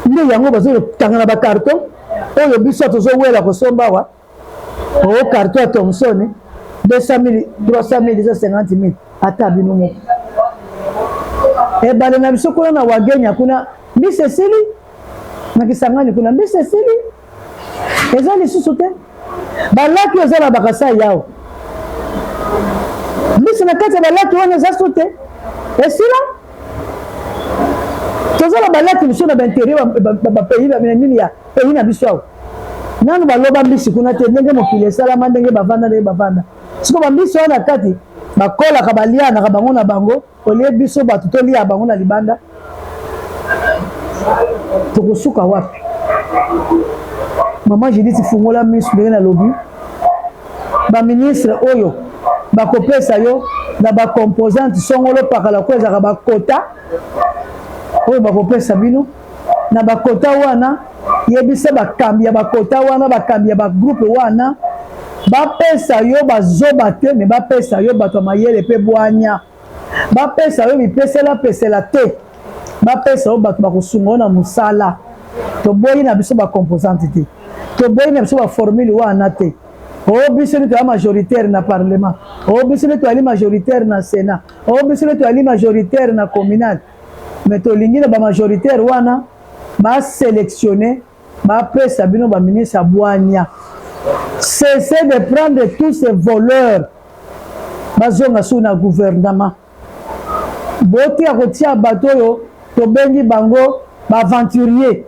nde yango bazotanga na bacarton oyo biso tozowela kosomba awa. O carton ya Thomson, 200 000, 300 000, 150 000. Ata bino moko, ebale na biso kuna na Wagenya kuna, mbisi esili. Na Kisangani kuna, mbisi esili, eza lisusu te. Balaki eza na Bakasai awa, mbisi na kati ya balaki wana eza su te, esila. Toza na balaki biso na baintérieur bapays nini ya pays na biso awa, nanu baloba mbisi kuna te. Ndenge mokili esalama, ndenge bavanda, ndenge bavanda siko, bambisi wana na kati bakolaka, balianaka bango na bango, olie biso bato tolia bango na libanda. Tokosuka wapi? Mama Judith, fungola miso. Ndenge nalobi, baministre oyo bakopesa yo na bacomposante songolo pakala ko ezalaka bakota oyo bakopesa bino na bakota wana, yebisa bakambi ya bakota wana, bakambi ya bagroupe wana, bapesa yo bazoba te, me bapesa yo bato ya mayele mpe bwanya. Bapesa yo bipesela pesela te, bapesa yo bato bakosunga yo na mosala. Toboyi na biso bacomposante te, toboyi na biso baformule wana te. O biso nde toya majoritaire na parlement, o biso nde toyali majoritaire na sénat, o biso nde toyali majoritaire na communal, mais tolingi na bamajoritaire wana basélectionne, bapesa bino baministre ya bwanya. Cessez de prendre tous ces voleurs, bazonga su na gouvernement. Botika kotia bato oyo tobengi bango baaventurier,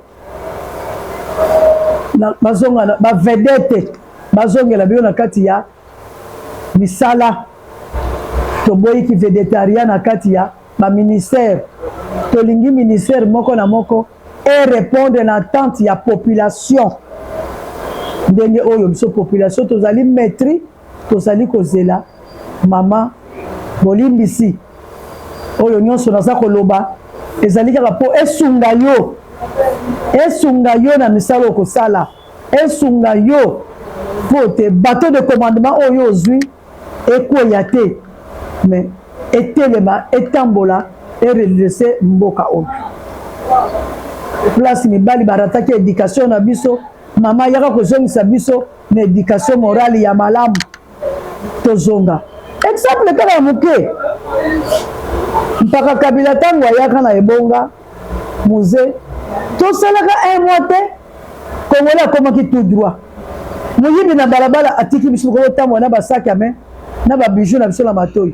bazonga bavedette, bazongela bino na kati ya misala. Toboyiki vedettariat na kati ya baministère. Tolingi ministère moko na moko e répondre na attente ya population, ndenge oyo biso population tozali maîtrise, tozali kozela. Mama, bolimbisi, oyo nyonso naza koloba ezali kaka mpo esunga yo, esunga yo na misala okosala, esunga yo mpo te bateau de commandement oyo ozwi ekweya te, mais etelema, etambola, eredresse mboka oyo. Place mibali barataki éducation na biso, mama yaka kozongisa biso na éducation morale ya malamu. Tozonga exemple kaka ya moke: mpaka Kabila, ntango ayaka na ebonga musée, tosalaka un mois te, Congolais akomaki tout droit. Moyibi na balabala atiki biso kotambola na basac à main, na babijoux na biso na matoi.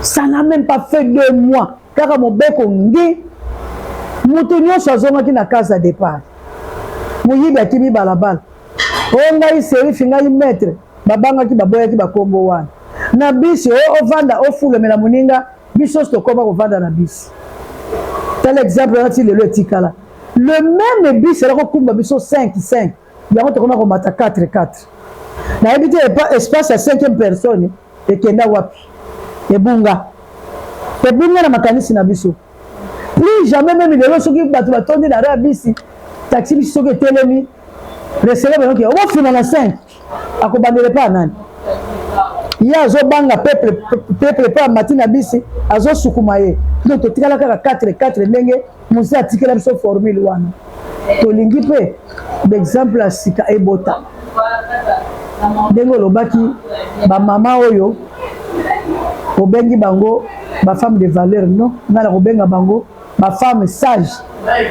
Ça n'a même pas fait 2 mois, kaka mobeko ngi, moto nyonso azongaki na case ya départ. Moyibi akimi balabala. Oyo ngai shérif, ngai maître, babangaki, baboyaki bakombo wana na bisi oyo ovanda ofulemela moninga. Biso nyonso tokóma kovanda na bisi. Tala exemple wana, ti lelo etikala le même bus ela kokumba biso 5 5, yango tokóma komata 4 4. Nayebi te espace ya cinquième personne ekenda wapi, ebunga, ebunga na makanisi na biso. Plus jamais, même lelo, soki bato batondi na ya bisi, taxi bisi soki etelemi, resele banoki okofina na 5, akobandela epa nani? Ye azobanga peuple, peuple mpe amati na bisi, azosukuma ye. Donc totikala kaka 4 4, ndenge mosi atikela biso formule wana. Tolingi mpe baexemple ya sika ebota. Ndenge olobaki, bamama oyo obengi bango bafemme de valeur, non, ngai na kobenga bango bafemme sage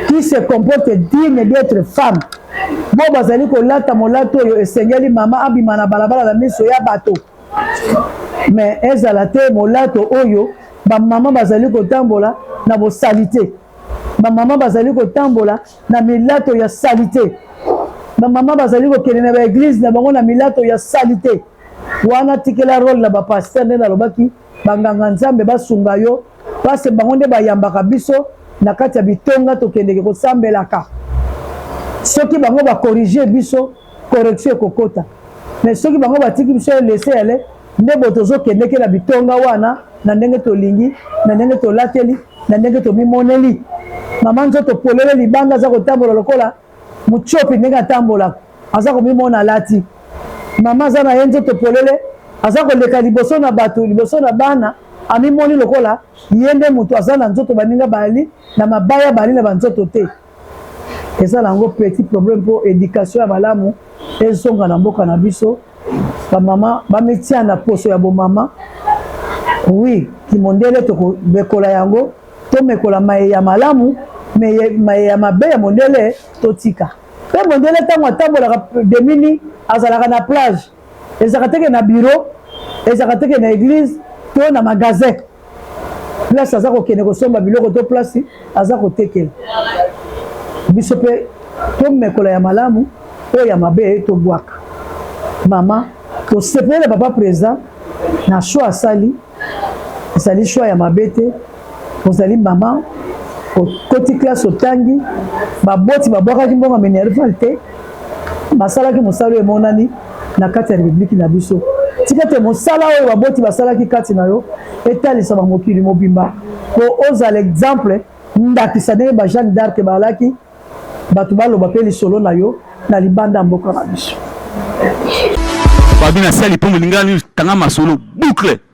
qui se comporte digne d'être femme. Bo bazali kolata molato oyo esengeli mama abima na balabala na miso ya bato. Mais ezala te molato oyo bamama bazali kotambola na bosalite, bamama bazali kotambola na milato ya salite, bamama bazali kokende na baeglize na bango na milato ya salite. Wana tikela role na bapasteur. Nde nalobaki, banganga Nzambe basunga yo, parce bango nde bayambaka biso na kati ya bitonga tokendeke kosambelaka. Soki bango bacorriger biso, correction ekokota. Mais soki bango batiki biso laisser-aller, nde bo tozokendeke na bitonga wana na ndenge tolingi, na ndenge tolateli, na ndenge tomimoneli. Mama nzoto polele libanda, aza kotambola lokola mutiopi, ndenge atambolaka, aza komimona alati. Mama aza na ye nzoto polele, aza koleka liboso na bato, liboso na bana, amimoni lokola ye nde moto aza na nzoto, baninga bali na mabaya, bali na banzoto te. Eza nango petit problème mpo éducation ya malamu ezonga na mboka na biso. Bamama bamitia na poso ya bomama. Oui, kimondele tokobekola yango, tomekola maye ya malamu, maye ya mabe ya mondele totika. Mpe mondele ntango atambolaka demini, azalaka na plage, ezalaka teke na bureau, ezalaka teke na église to na magasin, place aza kokende kosomba biloko to place aza kotekela. Biso mpe tomekola ya malamu, oyo ya mabe tobwaka. Mama, tosepelele papa président na choix asali, ezali choix ya mabe te. Ozali mama, okoti classe, otangi, baboti babwakaki mbongo minerval te, basalaki mosala oyo emonani na kati ya république na biso. Tika te mosala oyo baboti basalaki kati na yo etalisa bamokili mobimba, po ozala exemple, ndakisa, ndenge ba Jeanne d'Arc balaki bato baloba mpe lisolo na yo na libanda ya mboka na biso. Babi na sali mpo molingani, tanga masolo boucle.